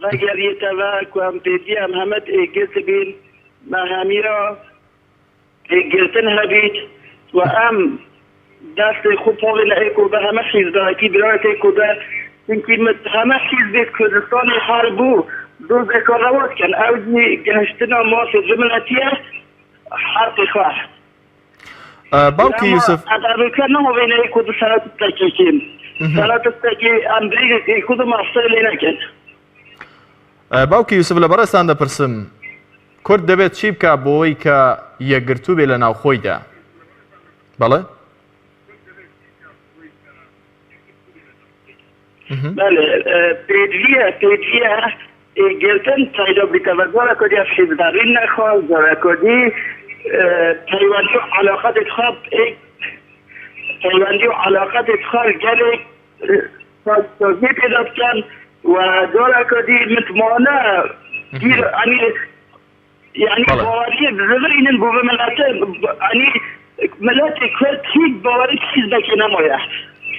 ڤەگەریێتەڤ کو ئەم پێدی ئەم هەمت ئێ گرتبین.
مەهەمیە یەکگرتن هەبیت و ئەم دەستی خو پاڵی لە ئێکۆ بە هەمە حیزبایەتی برایەت ئێکۆ بە چونکی هەمە حیزبێک کوردستانی هەر بوو دۆزێکە ڕەوا بکەن ئەو جی گەهشتنا مافێ جملەتیە حەقی خوە
باوکی یوسف
ئەبەکە نەهۆێنە ئێکۆ دو سەرات تەکیکین سەرات تەکی ئەم بریگ ئێکۆ دو مافسەر لێ نەکەن.
باوکی یوسف لە بەڕێزتان دەپرسم کورد دەبێت چی بکا بۆوەی کە یەکگرتوو بێ لە ناوخۆیدا؟ بەڵێ؟
بەڵێ پێدویە پێدویە گرتن پەیدا بیتە بە جارە کۆدی ئەف حیزبەڕین نەخوا جارە کۆدی پەیوەندی و علاقە دێت پەیوەندی و علاقە دێت خال گەلێک سازی پێدا بکەن و جارە کۆدی متمانە گیر ئەنی یعنی باوەریە بزڤرینن بۆ بە ملەتە ئەنی ملەتی کورد هیچ باوەری حیزبێکی نەمایە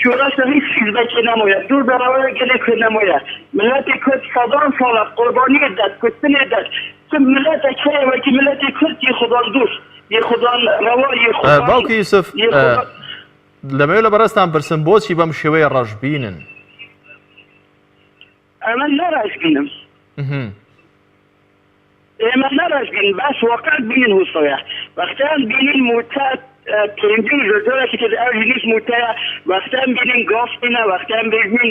شۆڕشە هیچ حیزبێکی نەمایە دوو دەرەوەی گەلی کورد نەمایە ملەتی کورد سەدان ساڵە قوربانی دەت کوشتنێ دەت چ ملەتێک هەیە وەکی ملەتی کورد یە خودان دوست یە خودان ڕەوا یە خودان
باوکی یوسف دەمەوێت لە بەڕێزتان پرسم بۆچی بەم شێوەیە ڕەشبینن؟
ئەمە نەڕەشبینم ئێمە نەڕەشبین باس واقع بینین هوسەیە وەختیان بینین موتە پێنجی زۆرێکی تر ئەو ژنیش موتەیە وەختیان بینین گاس نینە وەختیان بینین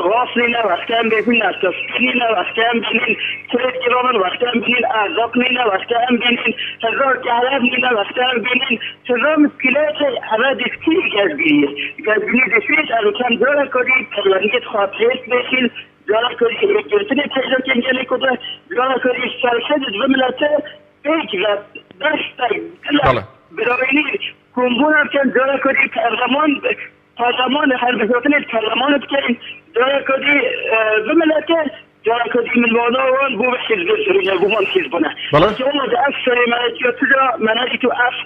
ڕاست نینە وەختیان بینین نافتەسپی نینە وەختیان بینین کرێت گرانن وەختیان بینین ئازاق نینە وەختیان بینین هەزار کەهرەب نینە وەختیان بینین هەزار مشکلات ئەوە دەستی گەزبینی گەزبینی دەسێت ئەروکەم جارە کۆدی پەیوەندیت خوا پێست بێخین جارە کۆدی یەکگرتنی پەیدا گەلی کۆدە جارە کۆدی سەرکەدت بملەتە پێک و دەستە
بەڵێ.
براوینی کۆمبوونە بکەن جارە کۆدی پەرلەمان پەرلەمان هەڵبژاردنی پەرلەمان بکەین جارە کۆدی بملەتە جارە کۆدی ملوانەوان بۆ حیزب سرینە بۆ من حیزبنە
بەڵێ.
والله ده اف سري ما تدا مناجي تو اف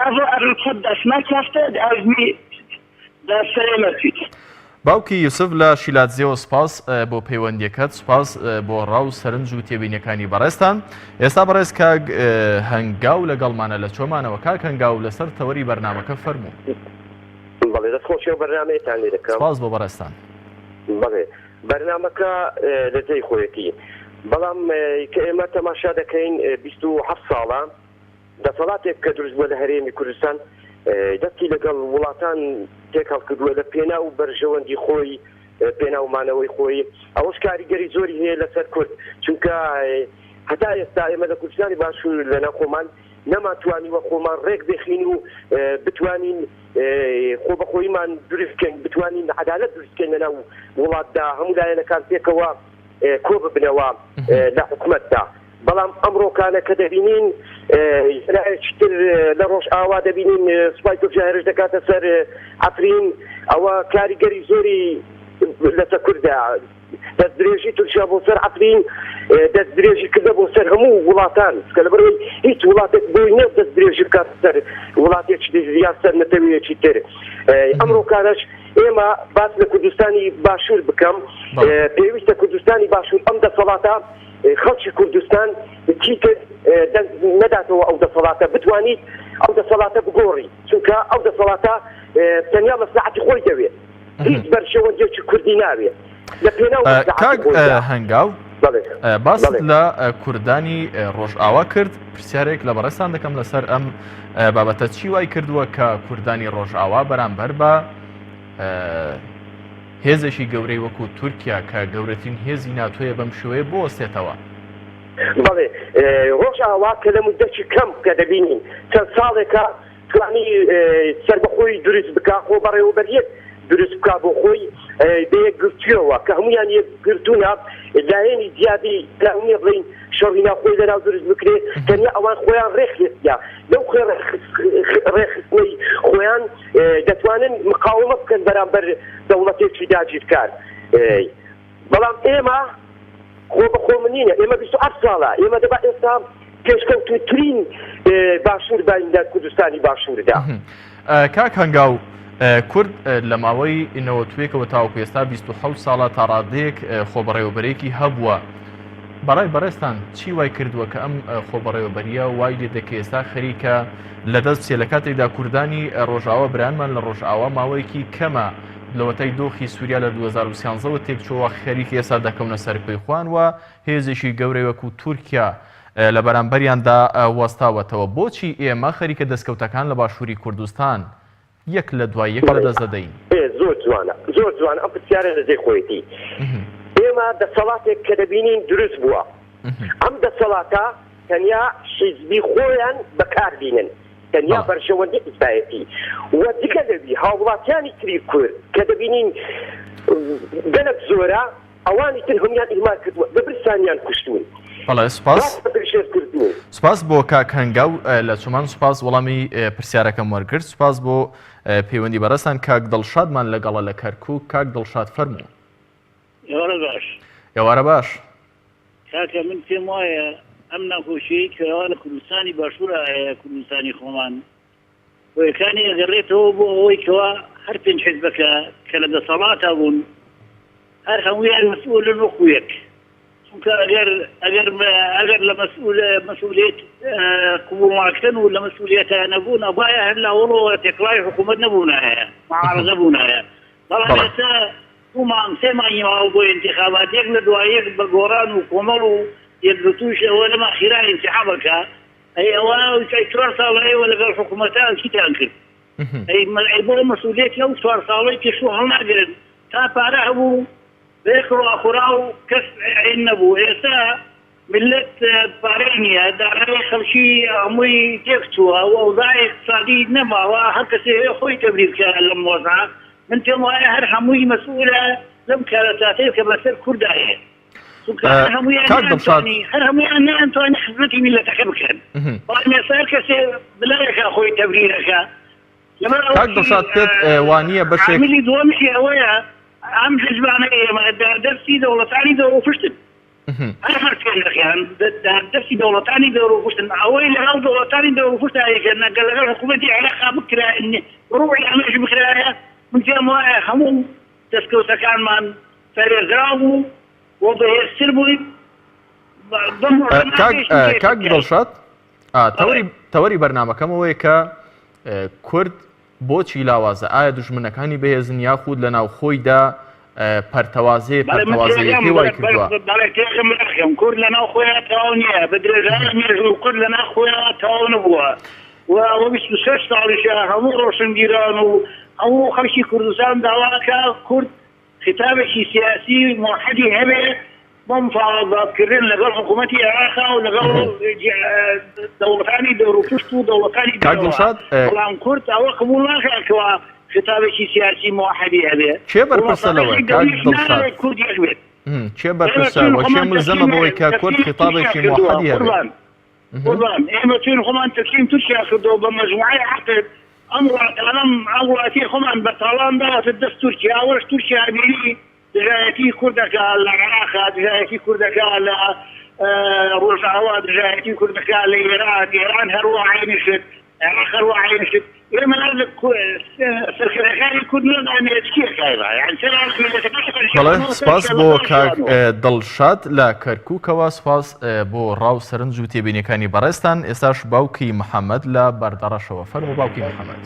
اف اركب دست ما كافته ازمي دست سري ما تيت
باوکی یوسف لە شیلادزێوە سوپاس بۆ پەیوەندیەکەت سوپاس بۆ ڕا و سەرنج و تێبینیەکانی بەڕێزتان ئێستا بەڕێز کاک هەنگاو لەگەڵمانە لە چۆمانەوە کاک هەنگاو لەسەر تەوەری بەرنامەکە فەرموو.
بەڵێ دەست خۆشی ئەو بەرنامەیەتان لێ دەکەم.
سپاس بۆ بەڕێزتان.
بەڵێ بەرنامەکە لە جێی خۆیەتی بەڵام کە ئێمە تەماشا دەکەین 27 ساڵە دەسەڵاتێک کە دروست بووە لە هەرێمی کوردستان دەستی لەگەڵ وڵاتان تێکەڵ کردووە لە پێناو بەرژەوەندی خۆی پێناو مانەوەی خۆی ئەوەش کاریگەری زۆری هەیە لەسەر کورد چونکە هەتا ئێستا ئێمە لە کوردستانی باشوور لەناو خۆمان نەمانتوانیوە خۆمان ڕێک بخین و بتوانین خۆبەخۆییمان دروست بکەین، بتوانین عەدالەت دروست بکەین لەناو وڵاتدا، هەموو لایەنەکان پێکەوە کۆ ببنەوە لە حکومەتدا. بەڵام ئەمڕۆکانە کە دەبینین لایەکی تر لە ڕۆژئاوا دەبینین سوپای تورکیا هێرش دەکاتە سەر عەفرین، ئەوە کاریگەری زۆری لەسەر کوردە. دەستدرێژی تورکیا بۆ سەر عەفرین دەستدرێژی کردە بۆ سەر هەموو وڵاتان چونکە لەبەرئەوەی هیچ وڵاتێک بۆی نیە دەستدرێژی بکات سەر وڵاتێکی تر یان سەر نەتەوەیەکی تر ئەمڕۆکانەش ئێمە باس لە کوردستانی باشوور بکەم پێویستە کوردستانی باشوور ئەم دەسەڵاتە خەڵکی کوردستان چیتر دەنگ نەداتەوە ئەو دەسەڵاتە بتوانیت ئەو دەسەڵاتە بگۆڕی چونکە ئەو دەسەڵاتە تەنیا مەسلحەتی خۆی دەوێت هیچ بەرژەوەندیەکی کوردی ناوێ لە پێناو مەسلحەتی
کاک
خۆیدا.
هەنگاو
بەڵێ
باست
بەڵێ.
لە کوردانی ڕۆژئاوا کرد پرسیارێک لە بەڕێزتان دەکەم لەسەر ئەم بابەتە چی وای کردووە کە کوردانی ڕۆژئاوا بەرامبەر بە هێزێکی گەورەی وەکو تورکیا کە گەورەترین هێزی ناتۆیە بەم شێوەیە بوەستێتەوە؟
بەڵێ ڕۆژئاوا کە لە مودەکی کەم کە دەبینین چەند ساڵێکە توانی سەربەخۆیی دروست بکا، خۆبەڕێوەبەرییەک دروست بکا بۆ خۆی بە یەکگرتوویەوە کە هەموویان یەکگرتوونە، لایەنی جیابی لایەن نییە بڵێین شەڕی ناوخۆی لەناو دروست بکرێ، تەنیا ئەوان خۆیان ڕێکخستیە، لەو ڕێکخستنەی خۆیان دەتوانن مقاومە بکەن بەرامبەر دەوڵەتێکی داگیرکار. بەڵام ئێمە خۆ بە خۆمن نینە ئێمە 27 ساڵە ئێمە دەبا ئێستا پێشکەوتووترین باشوور باین لە کوردستانی باشووردا.
کاک هەنگاو، کورد لە ماوەی نەوەتویەکەوە تاوەکو ئێستا 27 ساڵە تا ڕادەیەک خۆبەڕێوەبەرێکی هەبووە. بەڕای بەڕێزتان چی وای کردووە کە ئەم خۆبەڕێوەبەرییە وای لێ دەکە ئێستا خەریکە لەدەست بچێ لە کاتێکدا کوردانی ڕۆژئاوا برایانمان لە ڕۆژئاوا ماوەیەکی کەمە لەوەتای دۆخی سووریا لە 2013 وە تێکچۆوە خەریکە ئێستا دەکەونە سەر پێی خۆیان و هێزێکی گەورەی وەکو تورکیا لە بەرامبەریاندا وەستاوەتەوە بۆچی ئێمە خەریکە دەستکەوتەکان لە باشووری کوردستان یەک لە دوای یەک لە دەست دەدەین؟
ئێ زۆر جوانە زۆر جوانە ئەم پرسیارە لە جێی خۆیەتی ئێمە دەسەڵاتێک کە دەبینین دروست بووە ئەم دەسەڵاتە تەنیا حیزبی خۆیان بەکار بینن تەنیا بەرژەوەندی حیزبایەتی و جگە لەوی هاوڵاتیانی تری کورد کە دەبینین گەلەک زۆرە ئەوانی تر هەموویان ئیهمال کردووە لە برسانیان کوشتوون.
بەڵێ سوپاس. سوپاس بۆ کاک هەنگاو لە چۆمان سوپاس وەڵامی پرسیارەکەم وەرگرت سوپاس بۆ پەیوەندی بەڕێزتان کاک دڵشادمان لەگەڵە لە کەرکوک کاک دڵشاد فەرموو.
ئێوارە باش.
ئێوارە باش.
کاکە من پێم وایە ئەم ناکۆکیەی کەوا لە کوردستانی باشوورا هەیە کوردستانی خۆمان هۆیەکانی ئەگەڕێتەوە بۆ ئەوەی کەوا هەر پێنج حیزبەکە کە لە دەسەڵاتا بوون هەر هەموویان مەسئولن وەکو یەک چونکە ئەگەر ئەگەر ئەگەر لە مەسئول مەسئولیت قبوڵ ناکەن و لە مەسئولیەتە نەبوون ئەبایە هەر لە ئەوڵەوە تێکڵای حکوومەت نەبوونایە معارضە بوونایە بەڵام ئێستا دوو مانگ سێ مانگی ماوە بۆ ئینتیخابات یەک لە دوای یەک بە گۆڕان و کۆمەڵ و یەکگرتووش ئەوە لەم ئەخیرا ئینتیحابەکە ئەی ئەوە ئەی چوار ساڵە ئێوە لەگەڵ حکوومەتە چیتان کرد؟ ئەی ئەی بۆ مەسئولیەتی ئەو چوار ساڵەی پێشوو هەڵناگرن؟ تا پارە هەبوو بەیەکەوە ئەخورا و کەس عین نەبوو ئێستا میللەت پارەی نییە دارایی خەڵکی هەمووی تێک چووە و ئەوزاعی ئیقتسادی نەماوە هەر کەسێ هەیە خۆی تەبریر بکا لەم وەزعە من پێم وایە هەر هەمووی مەسئولە لەم کارەساتەی کە بەسەر کوردا هەیە. چونکە هەر هەموویان
کاک دڵشاد
نەیانتوانی هەر هەموویان نەیانتوانی خزمەتی میللەتەکە بکەن بەڵام ئێستا هەر کەسێ بلایەکا خۆی تەبریرەکە لەبەر
کاک
ئەوەشی
دڵشاد پێت وانییە بەشێک
عاملی دووەمیشی ئەوەیە ئەم حیزبانەی ئێمە داردەستی دەوڵەتانی دەوروپشتن هەر هەر پێنجەکان داردەستی دەوڵەتانی دەوروپشتن ئەوەی لەگەڵ دەوڵەتانی دەوروپشت ئایکەن ئەگەر لەگەڵ حکوومەتی عێراقا بکرایە ڕووی ئەمەش بکرایە من پێم وایە هەموو دەستکەوتەکانمان پارێزراو بوو و بەهێزتر بووین بەم ڕۆژە
کاک
ناگەیشتین پێ
کاک
تورکیای.
دڵشاد
بەڵێ.
تەوەری تەوەری بەرنامەکەم ئەوەیە کە کورد بۆچی لاوازە ئایا دوژمنەکانی بەهێزن یاخود لە ناوخۆیدا پەرتەوازەیە
بەڵێ من تێگەم
پەرتەوازەیەکەی وای کردووە
بەڵێ تێگەم براکەم کورد لە ناو خۆیان تەواو نییە بە درێژایی مێژوو کورد لە ناو خۆیان تەواو نەبووە و ئەوە 26 ساڵیشە هەموو ڕۆشنبیران و هەموو خەڵکی کوردستان داوا ئەکا کورد خیتابێکی سیاسی موحدی هەبێ بۆ مفاوەزاتکردن لەگەڵ حکوومەتی عێراقا و لەگەڵ دەوڵەتانی دەوروپشت و دەوڵەتانی
کاک
دەرەوە
دڵشاد
بەڵام کورد ئەوە قبوڵ ناکات کەوا خیتابێکی سیاسی موحدی هەبێ
کێ
و
بەرپرسە لەوە
مەساڵحی
کاک
دەولیش
دڵشاد
نایەوێت کورد یەک بێت
کێ
ئێمە
بەرپرسە
چوین
و کێ
خۆمان
ملزەمە
تەسلیم
بەوەی کە کورد
تەسلیمی تورکیا
خیتابێکی
کردووە
موحدی هەبێ
قوربان قوربان ئێمە چوین خۆمان تەسلیم تورکیا کردووە بە مەجموعەی عەقد ئەم وڵاتانەم ئەم وڵاتی خۆمان بە تاڵان داوەتە دەست تورکیا ئەوەش تورکیا ئەبینی دژایەتی کورد دەکا لە عێراقا دژایەتی کورد دەکا لە ڕۆژئاوا دژایەتی کورد دەکا لە ئێران ئێران هەروە عەینی شت عێراق هەروە عەینی شت ئێمە سەرکردەکانی کورد نازانێت چیە کایبا یان چرا
بەڵێ سپاس بۆ کاک دڵشاد لە کەرکووکەوە سپاس بۆ ڕاو سەرنج و تێبینیەکانی بەڕێزتان ئێستاش باوکی محەممەد لە بەردەڕەشەوە فەرموو باوکی محەممەد.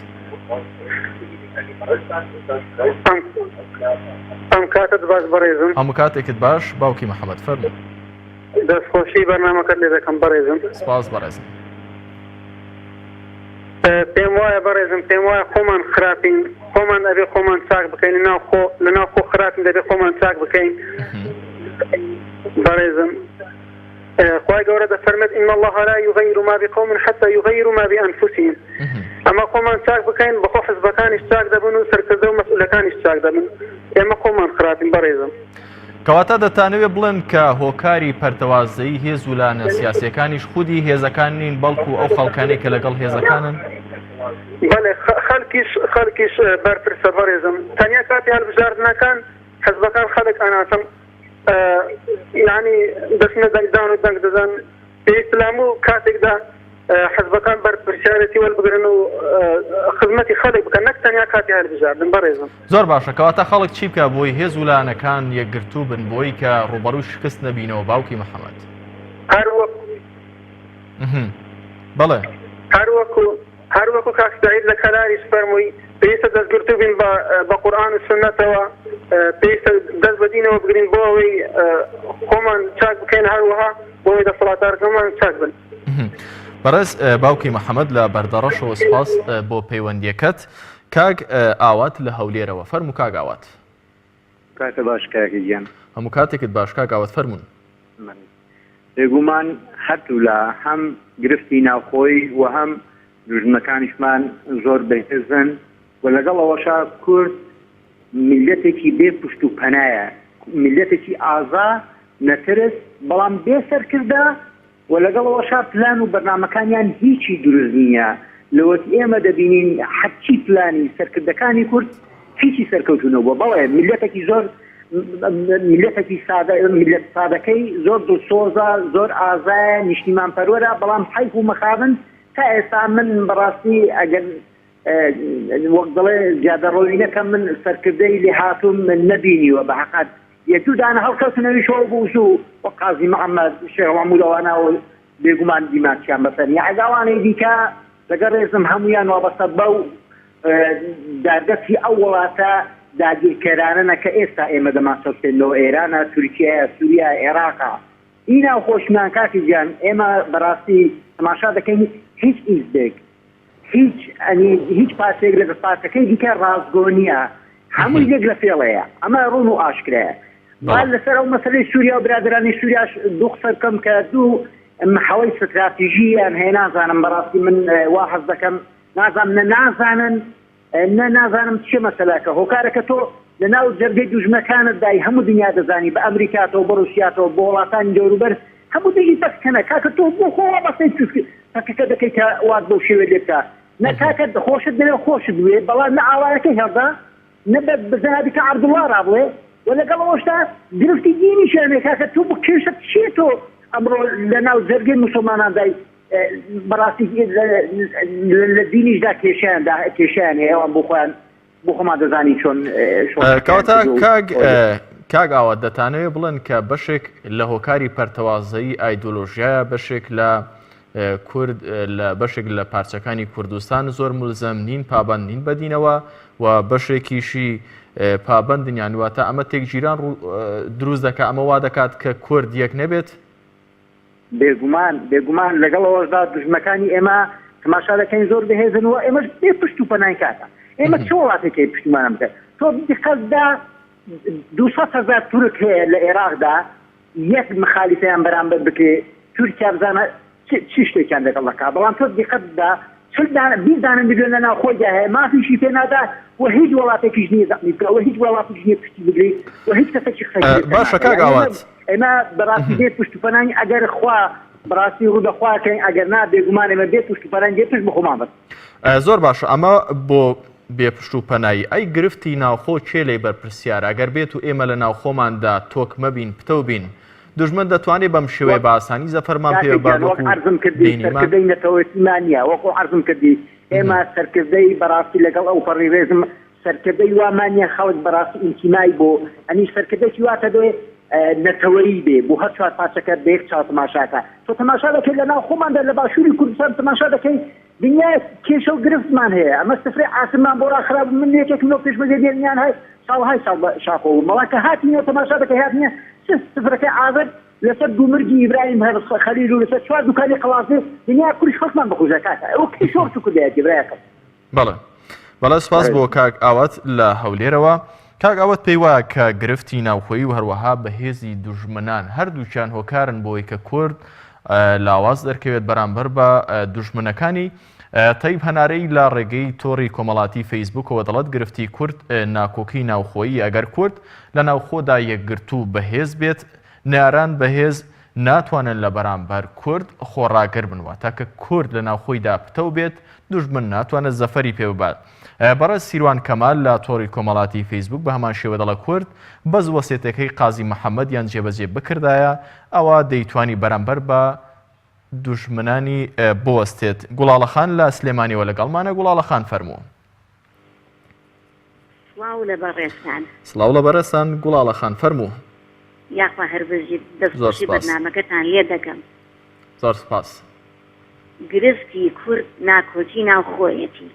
ئەم کاتت باش بەڕێزم.
هەموو کاتێکت باش باوکی محەممەد فەرموو.
دەستخۆشی بەرنامەکەت لێ دەکەم بەڕێزم.
سپاس بەڕێزم.
پێم وایە بەڕێزم پێم وایە خۆمان خراپین خۆمان ئەبێ خۆمان چاک بکەین لەناو خۆ لەناو خۆ خراپین دەبێ خۆمان چاک بکەین بەڕێزم خوای گەورە دەفەرمێت ان الله لا یغیر ما بقوم حتى یغیروا ما بانفسهم ئەمە خۆمان چاک بکەین بەخۆ حزبەکانیش چاک دەبن و سەرکردە و مەسئولەکانیش چاک دەبن ئێمە خۆمان خراپین بەڕێزم.
کەواتە دەتانەوێ بڵێن کە هۆکاری پەرتەوازەیی هێز و لایەنە سیاسییەکانیش خودی هێزەکان نین بەڵکو ئەو خەڵکانەی کە لەگەڵ هێزەکانن؟
بەڵێ خەڵکیش خەڵکیش بەرپرسە بەڕێزم تەنیا کاتی هەڵبژاردنەکان حزبەکان خەڵک ئەناسن یانی دەچنە دەنگدان و دەنگ دەدەن پێویستە لە هەموو کاتێکدا حزبەکان بەرپرسیارێتی وەربگرن و خزمەتی خەڵک بکەن نەک تەنیا کاتی هەلبژاردن بەڕێزم.
زۆر باشە کەواتە خەڵک چی بکا بۆی هێز و لایەنەکان یەکگرتوو بن بۆی کە ڕووبەڕووی شکست نەبینەوە باوکی محەمەد؟ بەڵێ.
هەر وەکو هەر وەکو کاک سەعید لە کەلاریش فەرمووی پێویستە دەستگرتوو بین بە بە قورئان و سوننەتەوە پێویستە دەست بە دینەوە بگرین بۆ ئەوەی خۆمان چاک بکەین هەروەها بۆ ئەوەی دەسەڵاتدارەکەمان چاک بن.
بەڕێز باوکی محەممەد لە بەردەڕەشەوە سپاس بۆ پەیوەندیەکەت کاک ئاوات لە هەولێرەوە فەرموو کاک ئاوات.
کاتە باش کاکە گیان.
هەموو کاتێکت باش کاک ئاوات فەرموون.
بێگومان هەردوولا هەم گرفتی ناوخۆی و هەم دوژمنەکانیشمان زۆر بەهێزن و لەگەڵ ئەوەشا کورد میللەتێکی بێ پشت و پەنایە، میللەتێکی ئازا، نەترس، بەڵام بێ سەرکردە و لەگەڵ ئەوەشا پلان و بەرنامەکانیان هیچی دروست نییە، لەوەت ئێمە دەبینین هەرچی پلانی سەرکردەکانی کورد هیچی سەرکەوتوو نەبووە، بەڵێ میللەتێکی زۆر میللەتێکی سادە میللەت سادەکەی زۆر دڵسۆزە، زۆر ئازایە، نیشتیمان پەروەرە، بەڵام حەیف و مەخابن تا ئێستا من بەڕاستی ئەگەر وەک دەڵێ زیادەڕۆیی نەکەم من سەرکردەی لێهاتووم نەبینیوە بە حەقەت یەک دوو دانە هەڵکەوتن ئەویش ئەو بوو زوو وەک قازی محەممەد شێخ مەحموود ئەوانە و بێگومان دیماچیان بەسەر نییە ئەگە ئەوانەی دیکە لەگەڵ ڕێزم هەموویان وابەستە بەو داردەستی ئەو وڵاتە داگیرکەرانەنە کە ئێستا ئێمە دەمانچەسپێنەوە ئێرانە تورکیایە سووریا عێراقە ئی ناوخۆشمان کاکی گیان ئێمە بەڕاستی تەماشا دەکەین هیچ ئیزبێک هیچ ئەنی هیچ پارتێک لەگەڵ پارتەکەی دیکە ڕاستگۆ نییە هەمووی یەک لە فێڵەیە ئەمە ڕوون و ئاشکرایە با لەسەر ئەو مەسەلەی سووریا و برادرانی سووریاش دوو قسە بکەم کە دوو محەوەی ستراتیژییان هەیە نازانم بەڕاستی من وا حەز دەکەم نازانم نە نازانن نە نازانم چیە مەسەلەکە هۆکارەکە تۆ لە ناو جەرگەی دوژمنەکانت دای هەموو دنیا دەزانی بە ئەمریکاتەوە بە ڕوسیاتەوە بۆ وڵاتانی دەوروبەر هەموو دژی پەککەنە کاکە تۆ بۆ خۆ وابەستەی پەکەکە دەکەی کە وات بەو شێوەیە لێ بکا نە کاکە خۆشت دەوێ خۆشت بوێ بەڵام نە ئاوارەکەی هێڵدا نە بە جەنابی کە عەبدوڵڵا ڕابڵێ و لەگەڵ ئەوەشدا گرفتی دینیشیان هەیە کاکە تۆ بۆ کێشەت چییە تۆ ئەمڕۆ لە ناو جەرگەی موسڵماناندای بەڕاستی لە دینیشدا کێشیان کێشیان هەیە ئەوان بۆ خۆیان بۆ خۆمان دەزانین چۆن
کەواتە کاک کاک ئاوات دەتانەوێ بڵێن کە بەشێک لە هۆکاری پەرتەوازەیی ئایدۆلۆژیایە بەشێک لە کورد لە بەشێک لە پارچەکانی کوردستان زۆر ملزەم نین پابند نین بەدینەوە و بەشێکیشی پابندن یان واتە ئەمە تێکگیران دروست دەکات ئەمە وا دەکات کە کورد یەک نەبێت
بێگومان بێگومان لەگەڵ ئەوەشدا دوژمنەکانی ئێمە تەماشا دەکەین زۆر بەهێزن و ئێمەش بێ پشت و پەناین کاکە ئێمە چ وڵاتێک هەیە پشتیوانە بکەن تۆ دیقەت دا 200 هەزار تورک هەیە لە عێراقدا یەک مخالیفەیان بەرامبەر بکرێ تورکیا بزانە چ شتێکیان لەگەڵ دەکا بەڵام تۆ دیقەت دا چل دانە 20 دانە ملیۆن لە ناوخۆیدا هەیە مافیشی پێ نادا و هیچ وڵاتێکیش نییە زەحمی بکا و هیچ وڵاتێکیش نییە پشتی بگری و هیچ کەسێکی قسەی
باشە کاک ئاوات
ئێمە بەڕاستی بێ پشت و پەناین ئەگەر خوا بەڕاستی ڕوو لە خوا کەین ئەگەر نا بێگومان ئێمە بێ پشت و پەناین بێ پشت بە خۆمان بەس.
زۆر باشە ئەمە بۆ بێ پشت و پەنایی ئەی گرفتی ناوخۆ کێ لێی بەرپرسیارە ئەگەر بێت و ئێمە لە ناوخۆماندا تۆکمە بین پتەو بین دوژمن دەتوانێ بەم شێوەیە
وەک
بە ئاسانی زەفەرمان پێ
کاکە
ببات
گیان وەک
وەکو
عەرزم کردی
بینیمان؟
سەرکردەی نەتەوەیەتیمان نییە وەکو عەرزم کردی ئێمە سەرکردەی بەڕاستی لەگەڵ ئەوپەڕی ڕێزم سەرکردەی وامان نیە خەڵک بەڕاستی ئینتیمای بۆ ئەنی سەرکردەکی وا تەبێ نەتەوەیی بێ بۆ هەر چوار پارچەکە بە یەک چاو تەماشاکا تۆ تەماشا دەکەی لە ناو خۆماندا لە باشووری کوردستان تەماشا دەکەی دنیا کێشە و گرفتمان هەیە ئەمە سفرەی ئاسنمان بۆ ڕاخرابوو من یەکێکم لەو پێشمەرگە دێرینیان هەر ساڵهای ساڵ بە شاخۆ بووم بەڵام کە هاتینەوە تەماشا دەکەی هاتینە چ سفرەکەی ئازەر لەسەر گومرگی ئیبراهیم هەر خەلیل و لەسەر چوار دوکانی قەڵادزێ دنیا کوریش خەڵکمان بکوژە کاکە ئەوە کەی شۆڕش و کوردایەتی برایەکەم
بەڵێ بەڵێ سپاس بۆ کاک ئاوات لە هەولێرەوە. کاک ئاوات پێی وایە کە گرفتی ناوخۆیی و هەروەها بەهێزی دوژمنان هەردووکیان هۆکارن بۆی کە کورد لاواز دەرکەوێت بەرامبەر بە دوژمنەکانی. تەیب هەنارەی لە ڕێگەی تۆڕی کۆمەڵاتی فەیسبوکەوە دەڵێت گرفتی کورد ناکۆکی ناوخۆیی ئەگەر کورد لە ناوخۆدا یەکگرتوو بەهێز بێت نەیاران بەهێز ناتوانن لە بەرامبەر کورد خۆڕاگر بن، واتە کە کورد لە ناوخۆیدا پتەو بێت، دوژمن ناتوانێت زەفەری پێ ببات. بەڕێز سیروان کەمال لە تۆڕی کۆمەڵاتی فەیسبوک بە هەمان شێوە دەڵێ کورد بەس وەسێتەکەی قازی محەمەدیان جێبەجێ بکردایە ئەوا دەیتوانی بەرامبەر بە دوژمنانی بوەستێت. گوڵاڵە خان لە سلێمانیەوە لەگەڵمانە، گوڵاڵە خان فەرموو.
سڵاو لە بەڕێزتان.
سڵاو لە بەڕێزتان گوڵاڵە خان فەرموو.
یاخوا هەر بژیت دەست
زۆر
خۆشی
سپاس.
بەرنامەکەتان لێ دەکەم.
زۆر سپاس.
گرفتی کورد ناکۆکی ناوخۆیەتی.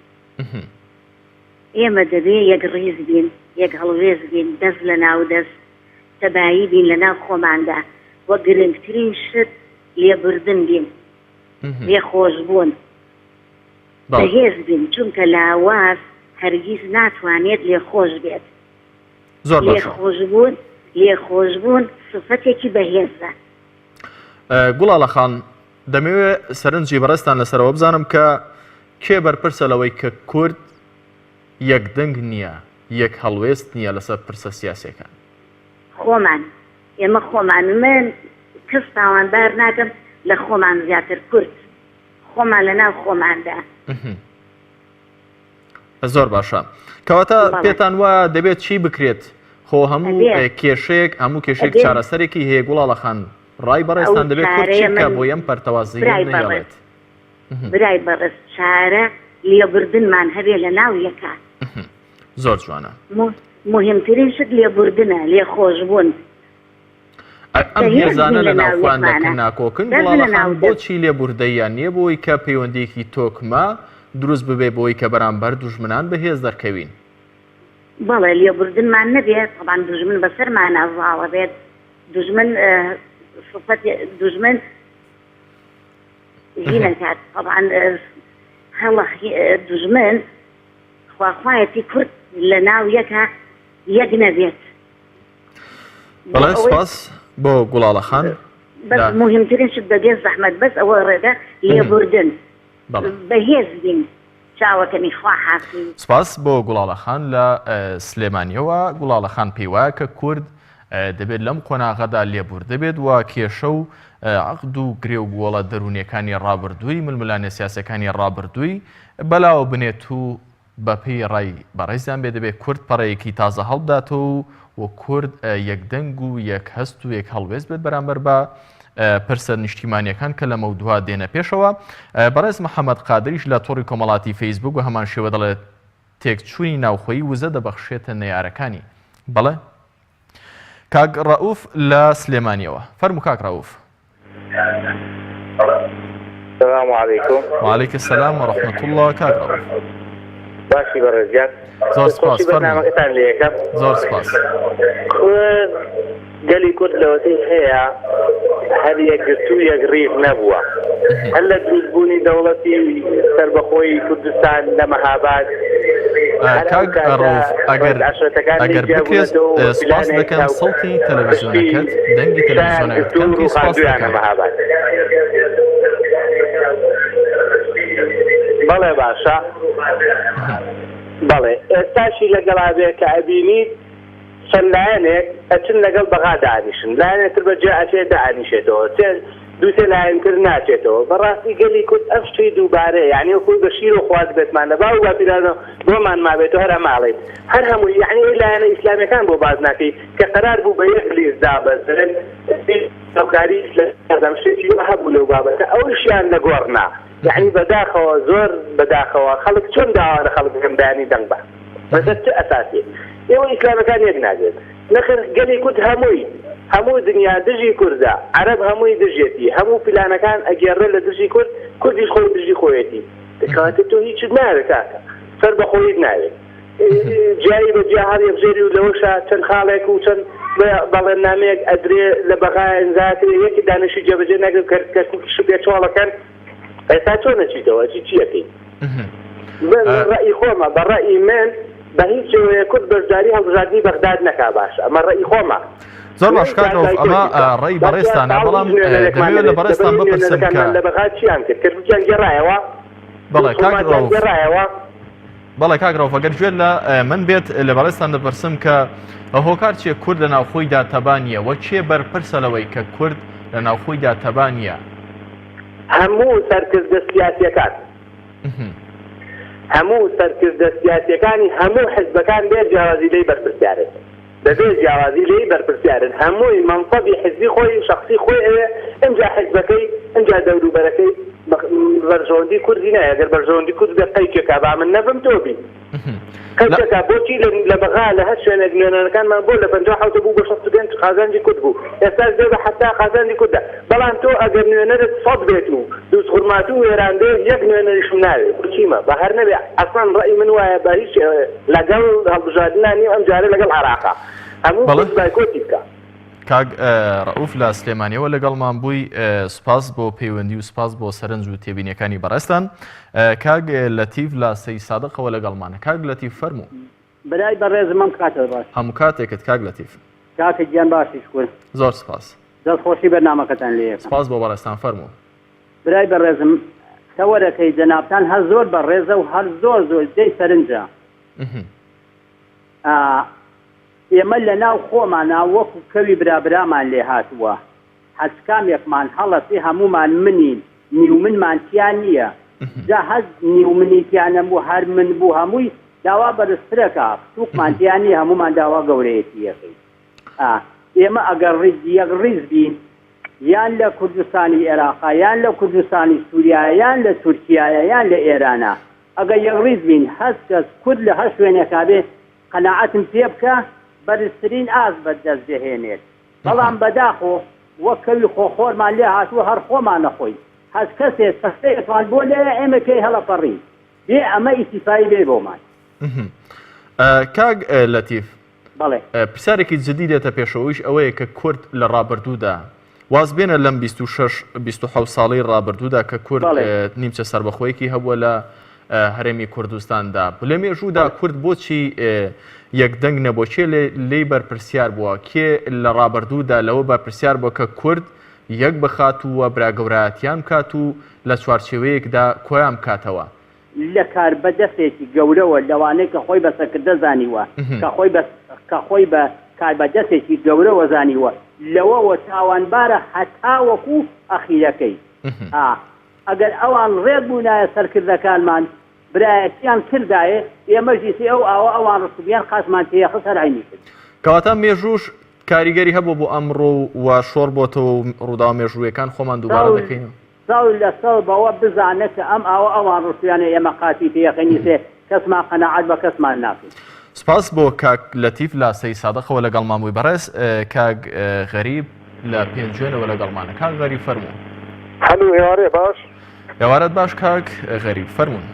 ئێمە دەبێ یەک ڕیز بین، یەک هەڵوێست بین، دەست لە ناو دەست، تەبایی بین لە ناو خۆماندا و گرنگترین شت لێبوردن بین، لێخۆشبوون، بەهێز بین، چونکە لاواز هەرگیز ناتوانێت لێخۆش بێت.
زۆر باشە.
لێخۆشبوون، لێخۆشبوون سفەتێکی بەهێزە.
گوڵاڵە خان، دەمەوێ سەرنجی بەڕێزتان لەسەرەوە بزانم کە کێ بەرپرسە لەوەی کە کورد یەک دەنگ نییە، یەک هەڵوێست نییە لەسەر پرسە سیاسیەکان؟
خۆمان، ئێمە خۆمان، من کەس تاوانبار ناکەم لە خۆمان زیاتر کورد، خۆمان لە ناو خۆماندا.
زۆر باشە کەواتە پێتان وایە دەبێت چی بکرێت خۆ هەموو کێشەیەک هەموو کێشێک چارەسەرێکی هەیە گوڵاڵە خان ڕای بەڕێزتان دەبێت کورد چی بکات بۆ ئەم پەرتەوازەییە نەهێڵێت؟
برای بەڕێز چارە لێبوردنمان هەبێ لە ناو یەکا.
زۆر جوانە.
موهیمترین شت لێبوردنە لێخۆشبوون.
ئەم هێزانە لە ناوخۆیاندا کە ناکۆکن گوڵاڵە خان بۆچی لێبوردەییان نییە بۆی کە پەیوەندییەکی تۆکمە دروست ببێ بۆی کە بەرامبەر دوژمنان بەهێز دەرکەوین؟
بەڵێ لێبوردنمان نەبێ تەبعەن دوژمن بەسەرمانا زاڵە بێت دوژمن سفەتی دوژمن هینەکات تەبعەن هەڵە دوژمن خواخوایەتی کورد لە ناو یەکە یەک نەبێت.
بەڵێ سپاس بۆ گوڵاڵە خان.
بەس موهیمترین شت بەبێ زەحمەت بەس ئەوە ڕێگە لێبوردن بەهێز بین چاوەکەمی خوا حافیز.
سپاس بۆ گوڵاڵە خان لە سلێمانیەوە. گوڵاڵە خان پێی وایە کە کورد دەبێت لەم قۆناغەدا لێبوردە بێت و کێشە و عەقد و گرێ و گۆڵە دەروونیەکانی ڕابردووی ململانێ سیاسیەکانی ڕابردووی بەلاوە بنێت و بە پێی ڕای بەڕێزیان بێ دەبێ کورد پەڕەیەکی تازە هەڵبداتەوە و کورد یەک دەنگ و یەک هەست و یەک هەڵوێست بێت بەرامبەر بە پرسە نیشتیمانیەکان کە لەمەودوا دێنە پێشەوە. بەڕێز محەمەد قادریش لە تۆڕی کۆمەڵاتی فەیسبوک بە هەمان شێوە دەڵێت تێکچوونی ناوخۆیی وزە دەبەخشێتە نەیارەکانی. بەڵێ کاک ڕەئوف لە سلێمانیەوە. فەرموو کاک ڕەئوف.
سلام علیکم.
وعلیک السلام و رحمة اللە کاک ڕەئوف.
باشی بەڕێز گیان.
زۆر سپاس
خۆشی
فەرموو.
بەرنامەکەتان لێ یەکەم.
زۆر سپاس.
کورد گەلی کورد لەوەتەی هەیە هەر یەکگرتوو یەک ڕیز نەبووە. هەر لە دروستبوونی دەوڵەتی سەربەخۆی کوردستان لە مەهاباد هەر ئەو
کاک
کاتە
ڕەئوف ئەگەر
ڕەنج عەشرەتەکان لێی
ئەگەر بکرێت
جیابوونەتەوە و
سپاس
پلانێک
دەکەم
هاو
سەوتی
پشتی
تەلەڤیزیۆنەکەت دەنگی
شایان
تەلەڤیزیۆنەکەت
گرتوو
کەم بکەی سپاس
ڕووخاندوویانە
دەکەم.
مەهاباد. بەڵێ باشە بەڵێ ئێستاشی لەگەڵا بێ کە ئەبینیت چەند لایەنێک ئەچن لەگەڵ بەغا دائەنیشن لایەنێ تر بە جیا ئەچێ دائەنیشێتەوە سێ دوو سێ لایەن تر ناچێتەوە بەڕاستی گەلی کورد ئەم شتەی دووبارەیە یانی وەکوی بە شیرۆ خواردبێتمان لە باو باپیرانەوە بۆمان مابێتەوە هەر ئەمە ئەڵێین هەر هەمووی یانی ئەی لایەنە ئیسلامیەکان بۆ باس ناکەی کە قەرار بوو بە یەک لیست دابەزن هاوکاری ئیسلامی شتێکی وا هەبوو لەو بابەتە ئەویشیان لەگۆڕ نا. یەعنی بەداخەوە زۆر بەداخەوە خەڵک چۆن داوا لە خەڵک بکەن بەیانی دەنگ بە لەسەر چ ئەساسێک ئێوە ئیسلامەکان یەک ناگرن نەخێر گەلی کورد هەمووی هەموو دنیا دژی کوردە عەرەب هەمووی دژیەتی هەموو پیلانەکان ئەگێڕێ لە دژی کورد کوردیش خۆی دژی خۆیەتی کەواتە تۆ هیچت ناوێ کاکە سەر بەخۆیت ناوێ جیایی بە جیا هەڵیەبژێری و لەوەشا چەند خاڵێک و چەند بەڵێننامەیەک ئەدرێ لە بەغا ئیمزا ئەکرێ یەکی دانیشی جێبەجێ ناکرێ کە کەرکوکیش پێ چۆڵەکەن ئێستا چۆن ئەچیتەوە ئەچی چی ئەکەی من ڕەئی خۆمە بە ڕەئی من بە هیچ شێوەیەک کورد بەشداری هەڵبژاردنی بەغداد نەکا باشە ئەمە ڕەئی خۆمە
زۆر باش کاک ڕەئوف ئەمە ڕەئی بەڕێزتانە بەڵام دەمەوێت لە بەڕێزتان بپرسم کە
لە بەغا چیان کرد کەرکوکیان گێڕایەوە
بەڵێ کاک ڕەئوف
گێڕایەوە
بەڵێ کاک ڕەوف ئەگەر گوێت لە من بێت لە بەڕێزتان دەپرسم کە هۆکار چیە کورد لە ناوخۆیدا تەبا نییە وە کێ بەرپرسە لەوەی کە کورد لە ناوخۆیدا تەبا نییە؟
هەموو سەرکردە سیاسیەکان هەموو سەرکردە سیاسیەکانی هەموو حزبەکان بێ جیاوازی لێی بەرپرسیارن. بەبێ جیاوازی لێی بەرپرسیارن هەمووی مەنسەبی حزبی خۆی شەخسی خۆی ئەوێ ئنجا حزبەکەی ئنجا دەوروبەرەکەی بەرژەوەندی کوردی نایە گەر بەرژەوەندی کورد بێ قەیچێکا با من نەبم تۆ بی. قەیچەکە بۆچی لە بەغا لە هەر شوێنێک نوێنەرەکانمان بۆ لە 57 بوو بە 65 قازانجی کورد بوو ئێستاش بێ بە 70 قازانجی کوردە بەڵام تۆ ئەگەر نوێنەرت سەد بێت و دووزخورماتوو وێران بێ یەک نوێنەریشم ناوێ بۆچیمە بە هەر نەبێ ئەسڵەن ڕەئی من وایە بە هیچ لەگەڵ هەڵبژاردنا نیم ئەم جارە لەگەڵ عێراقا هەموو
بەڵێ.
کورد بایکۆتی بکا.
کاک ڕەئوف لە سلێمانیەوە لەگەڵمان بووی سوپاس بۆ پەیوەندی و سوپاس بۆ سەرنج و تێبینیەکانی بەڕێزتان. کاک لەتیف لە سەی سادقەوە لەگەڵمانە. کاک لەتیف فەرموو.
برای بەڕێزم ئەم کاتەت باش.
هەموو کاتێکت کاک لەتیف.
کاکە گیان باشی شکور.
زۆر سپاس.
دەست خۆشی بەرنامەکەتان لێ ئەکەم.
سپاس بۆ بەڕێزتان فەرموو.
برای بەڕێزم تەوەرەکەی جەنابتان هەر زۆر بەڕێزە و هەر زۆر زۆر جێی سەرنجە. ئا ئێمە لە ناو خۆمانا وەکو کەوی برا برامان لێ هاتووە هەرچ کامێکمان هەڵەسی هەموومان منین نیو منمان تیا نییە جا هەر نیو منی تیا نەبوو هەر من بوو هەمووی داوا بەرزترەکا بچووکمان تیا نییە هەموومان داوا گەورەیەتی یەکەین ئا ئێمە ئەگەر ڕیز یەک ڕیز بین یان لە کوردستانی ئێراقا یان لە کوردستانی سووریایە یان لە تورکیایە یان لە ئێرانە ئەگەر یەکڕیز بین هەر کەس کورد لە هەر شوێنێکا بێ قەناعەتم پێ بکە بەرزترین ئاست بە دەست دەهێنێت بەڵام بەداخۆ وەک کەوی خۆخۆرمان لێ هاتووە هەر خۆمان ئەخۆین هەر کەسێ سەختەیەکمان بۆ لێیە ئێمە پێی هەڵەپەڕین بێ ئەمە ئیتیفایی بێ بۆمان.
کاک لەتیف
بەڵێ.
پرسیارێکی جدی دێتە پێشەوە ئەویش ئەوەیە کە کورد لە ڕابردوودا واز بێنە لەم 26 27 ساڵەی ڕابردوودا کە کورد نیمچە سەربەخۆیەکی هەبووە لە هەرێمی کوردستاندا لە مێژوودا کورد بۆچی یەکدەنگ نەبووە کێ لێی بەرپرسیار بووە کێ لە ڕابردوودا لەوە بەرپرسیار بووە کە کورد یەک بخات و براگەورایەتیان بکات و لە چوارچێوەیەکدا کۆیان بکاتەوە
لە کاربەدەستێکی گەورەوە لەوانەی کە خۆی بە سەرکردە زانیوە، کە خۆی بە کە خۆی بە کاربەدەستێکی گەورەوە زانیوە، لەوەوە تاوانبارە هەتاوەکو ئەخیرەکەی. ئا ئەگەر ئەوان ڕێک بوونایە سەرکردەکانمان برایەتیان کردایە، ئێمەش ئیسی ئەو ئاوە ئەوان ڕشتبیان قاچمان تێخست هەر عەینی کرد.
کەواتە مێژووش کاریگەری هەبووە بۆ ئەمڕۆ و شۆڕ بۆتەوە و ڕووداوە مێژوویەکان خۆمان دووبارە دەکەینەوە؟
سەڵ لە سەڵ بەوە بزانە کە ئەم ئاوە ئەوان ڕشتویانە ئێمە قاچی پێ ئەخەین ئیسێ کەسمان قەناعەت بە کەسمان ناکەین.
سپاس بۆ کاک لەتیف لە سەی سادقەوە لەگەڵمان بووی بەڕێز کاک غەریب لە پێنجوێنەوە لەگەڵمانە کاک غەریب فەرموو.
هەلو ئێوارێ باش.
ئێوارەت باش کاک غەریب فەرموون.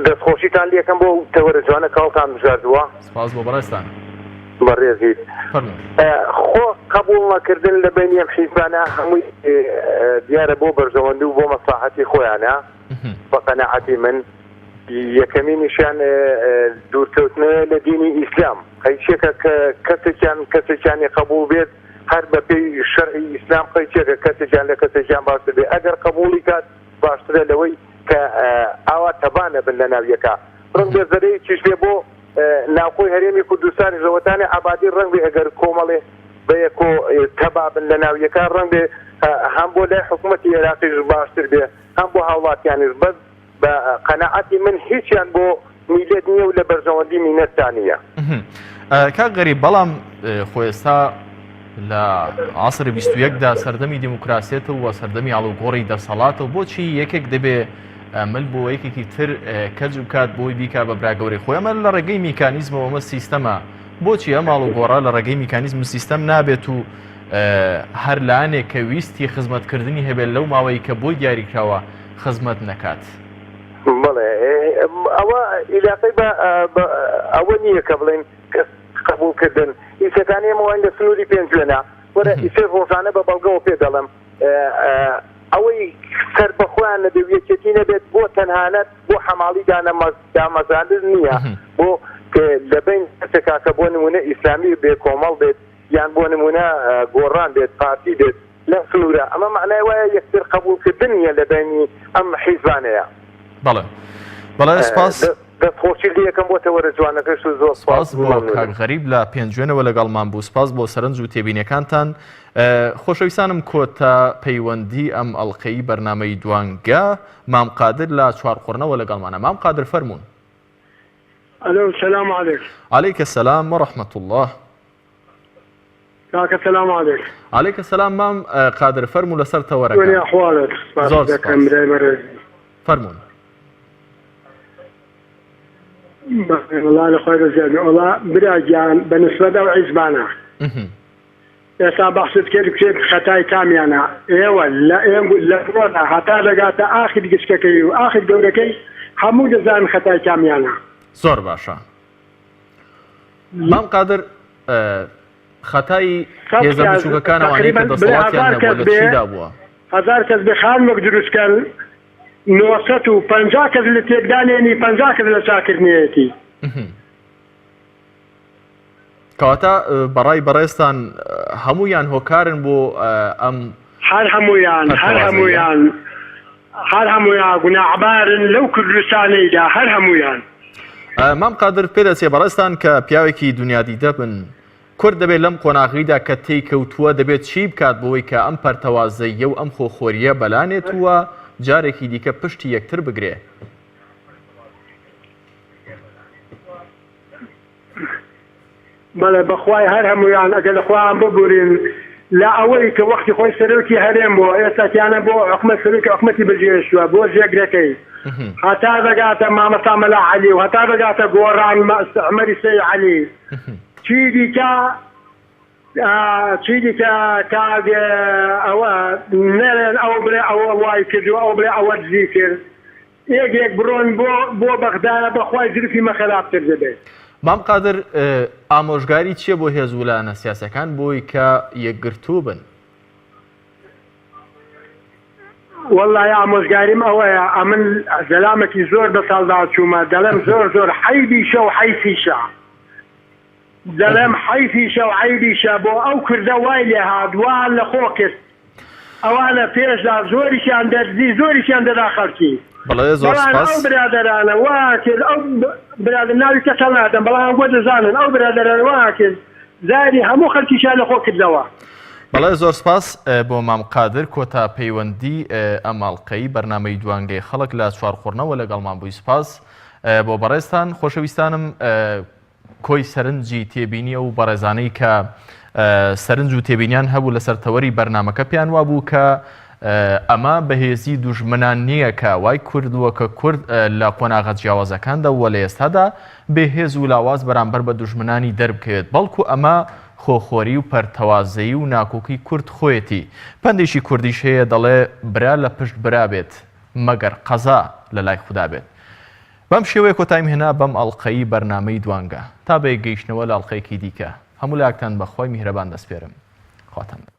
دەستخۆشیتان لێکەم بۆ ئەو تەوەرە جوانە کە هەڵتان بژاردووە.
سپاس بۆ بەڕێزتان.
بەڕێزیت.
فەرموون.
خۆ قەبوڵ نەکردن لە بەینی ئەم حیزبانە هەمووی دیارە بۆ بەرژەوەندی و بۆ مەسڵەحەتی خۆیانە بە قەناعەتی من یەکەمینیشیان دوورکەوتنەوەیە لە دینی ئیسلام قەیچێکە کە کەسێکیان کەسێکیانی قەبوڵ بێت هەر بە پێی شەرعی ئیسلام قەیچێکە کەسێکیان لە کەسێکیان باشتر بێت ئەگەر قەبوڵی کات باشترە لەوەی کە ئاوا تەبا نەبن لە ناو یەکا ڕەنگە زەرەیەکیش بێ بۆ ناوخۆی هەرێمی کوردستانیش ئەوەتانێ عەبادی ڕەنگبێ ئەگەر کۆمەڵێ بەیەکۆ تەبا بن لە ناو یەکا ڕەنگبێ هەم بۆ لای حکوومەتی عێراقیش باشتر بێ هەم بۆ هاوڵاتیانیش بەس بە قەناعەتی من هیچیان بۆ میللەت نییە و لە بەرژەوەندی مینەتدا نییە.
کاک غەریب بەڵام خۆ ئێستا لە عەسری 21 دا سەردەمی دیموکراسیەتە و سەردەمی ئاڵوگۆڕی دەسەڵاتە و بۆچی یەکێک دەبێ مل بۆ یەکێکی تر کەج بکات بۆی بیکا بە برا گەورەی خۆی ئەمە لە ڕێگەی میکانیزمەوە ئەمە سیستەمە بۆچی ئەم ئاڵوگۆڕە لە ڕێگەی میکانیزم و سیستەم نابێت و هەر لایەنێک کە ویستی خزمەتکردنی هەبێت لەو ماوەی کە بۆی دیاریکراوە خزمەت نەکات.
بەڵێ ئەوە ئیلاقەی بە ئەوە نییە کە بڵێین کەس قبوڵکردن ئیسەکان ئێمە واین لە سنووری پێنجوێنە وەرە ئیسێ ڕۆژانە بە بەڵگەوە پێ دەڵێم ئەوەی سەر بەخۆیان نەبێ و یەکێتی نەبێت بۆ تەنهانەت بۆ حەماڵی دامەزراندن نییە بۆ لە بین کەسێکا کە بۆ نمونە ئیسلامی بێ کۆمەڵ بێت یان بۆ نمونە گۆڕان بێت پارتی بێت لەم سنوورە، ئەمە مەعنای وایە یەکتر قەبووڵکردن نییە لە بەینی ئەم حیزبانەیا.
بەڵێ بەڵێ سپاس.
دەست خۆشی لێ ئەکەم بۆ تەوەرە جوانەکەشت و زۆر
سپاس
سپاس
بۆ
مەمنونم.
کاک غەریب لە پێنجوێنەوە لەگەڵمان بوو سپاس بۆ سەرنج و تێبینیەکانتان خۆشەویستانم کۆتا پەیوەندی ئەم ئەڵقەی بەرنامەی دوانگە مام قادر لە چوارقوڕنەوە لەگەڵمانە مام قادر فەرموون.
ئەلۆ سلام علیک.
علیک سلام و رحمە اللە.
کاکە سلام علیک.
علیک سلام مام قادر فەرموو لەسەر تەوەرەکە.
چۆنی ئەحواڵت سپاست
زۆر
دەکەم
سپاس.
برای بەڕێزی.
فەرموون.
وەڵا لە خوای بەزیاد بێ. وەڵا برا گیان بە نسبەت ئەو حیزبانە ئێستا بەحست کرد کرد خەتای کامیانە ئێوە لە ئێم لە بڕۆنا هەتا دەگاتە ئاخر گچکەکەی و ئاخر گەورەکەی هەموو دەزانن خەتای کامیانە.
زۆر باشە مام قادر خەتای هێزە بچووکەکان ئەوانەی کە دەسەڵاتیان نەبووە لە چیدا بووە؟
هەزار کەس بێ خانووەک دروست کەن 950 کەس لە تێکدانێنی 50 کەس لە چاکردنیەتی.
کەواتە بەڕای بەڕێزتان هەموویان هۆکارن بۆ ئەم
هەر هەموویان هەر هەموویان هەر هەموویان گوناحبارن لەو کوردستانەیدا هەر هەموویان.
مام قادر پێدەچێ بەڕێزتان کە پیاوێکی دنیادیدە بن کورد دەبێت لەم قۆناغیدا کە تێی کەوتووە دەبێت چی بکات بۆی کە ئەم پەرتەوازەیە و ئەم خۆخۆریە بەلانێت و جارێکی دیکە پشتی یەکتر بگرێ؟
بەڵێ بەخوای هەر هەموویان ئەگەر لە خۆیان ببورین لە ئەوەی کە وەختی خۆی سەرۆکی هەرێم بۆ ئێستا تیانە بۆ حکومەت سەرۆکی حکومەتی بەجێهێشتووە بۆ جێگرەکەی هەتا دەگاتە مامەستا مەلا عەلی و هەتا دەگاتە گۆڕان عومەری سەی عەلی چی دیکە چی دیکە کاک ئەوە نەڵێن ئەو بڵێ ئەوە وای کرد و ئەو بڵێ ئەوە دزی کرد یەک یەک بڕۆن بۆ بۆ بەغدا بەخوای زرفی مە خەراپتر دەبێت.
مام قادر ئامۆژگاری چیە بۆ هێز ولایەنە سیاسەکان بۆی کە یەکگرتوو بن؟
وەڵای ئامۆژگاریم ئەوەیە ئەمن زەلامەکی زۆر بەساڵدا چوومە دەڵێم زۆر زۆر حەیبیشە و حەیفیشە دەڵێم حەیفیشە و عەیبیشە بۆ ئەو کوردە وای لێهات وا لە خۆ کرد ئەوانە پێشدا زۆریشیان دەدزی زۆریشیان دەدا خەڵکی
بەڵێ زۆر
بەڵام
سپاس.
ئەو برادەرانە وا کرد ئەو برادەر ناوی کەس هەڵنادەم بەڵام بۆ دەزانن ئەو برادەرانە وا کرد زاری هەموو خەڵکیشیان لە خۆ کردەوە.
بەڵێ زۆر سپاس بۆ مام قادر کۆتا پەیوەندی ئەم ئەڵقەی بەرنامەی دوانگەی خەڵک لە چوارقوڕنەوە لەگەڵمان بووی سپاس بۆ بەڕێزتان خۆشەویستانم کۆی سەرنجی تێبینی ئەو بەڕێزانەی کە سەرنج و تێبینیان هەبوو لەسەر تەوەری بەرنامەکە پێیان وابوو کە ئەمە بەهێزی دوژمنان نییە کە وای کردووە کە کورد لە قۆناغە جیاوازەکاندا و لە ئێستادا بێهێز و لاواز بەرامبەر بە دوژمنانی دەربکەوێت بەڵکو ئەمە خۆخۆری و پەرتەوازەیی و ناکۆکی کورد خۆیەتی پەندێکی کوردیش هەیە دەڵێ برا لە پشت برا بێت مەگەر قەزا لە لای خودا بێت. بەم شێوەیە کۆتاییم هێنا بەم ئەڵقەی بەرنامەی دوانگە. تا بەیەک گەیشتنەوە لە ئەڵقەیەکی دیکە. هەموو لایەکتان بە خوای میهرەبان دەسپێرم. خواتان لەگەڵ.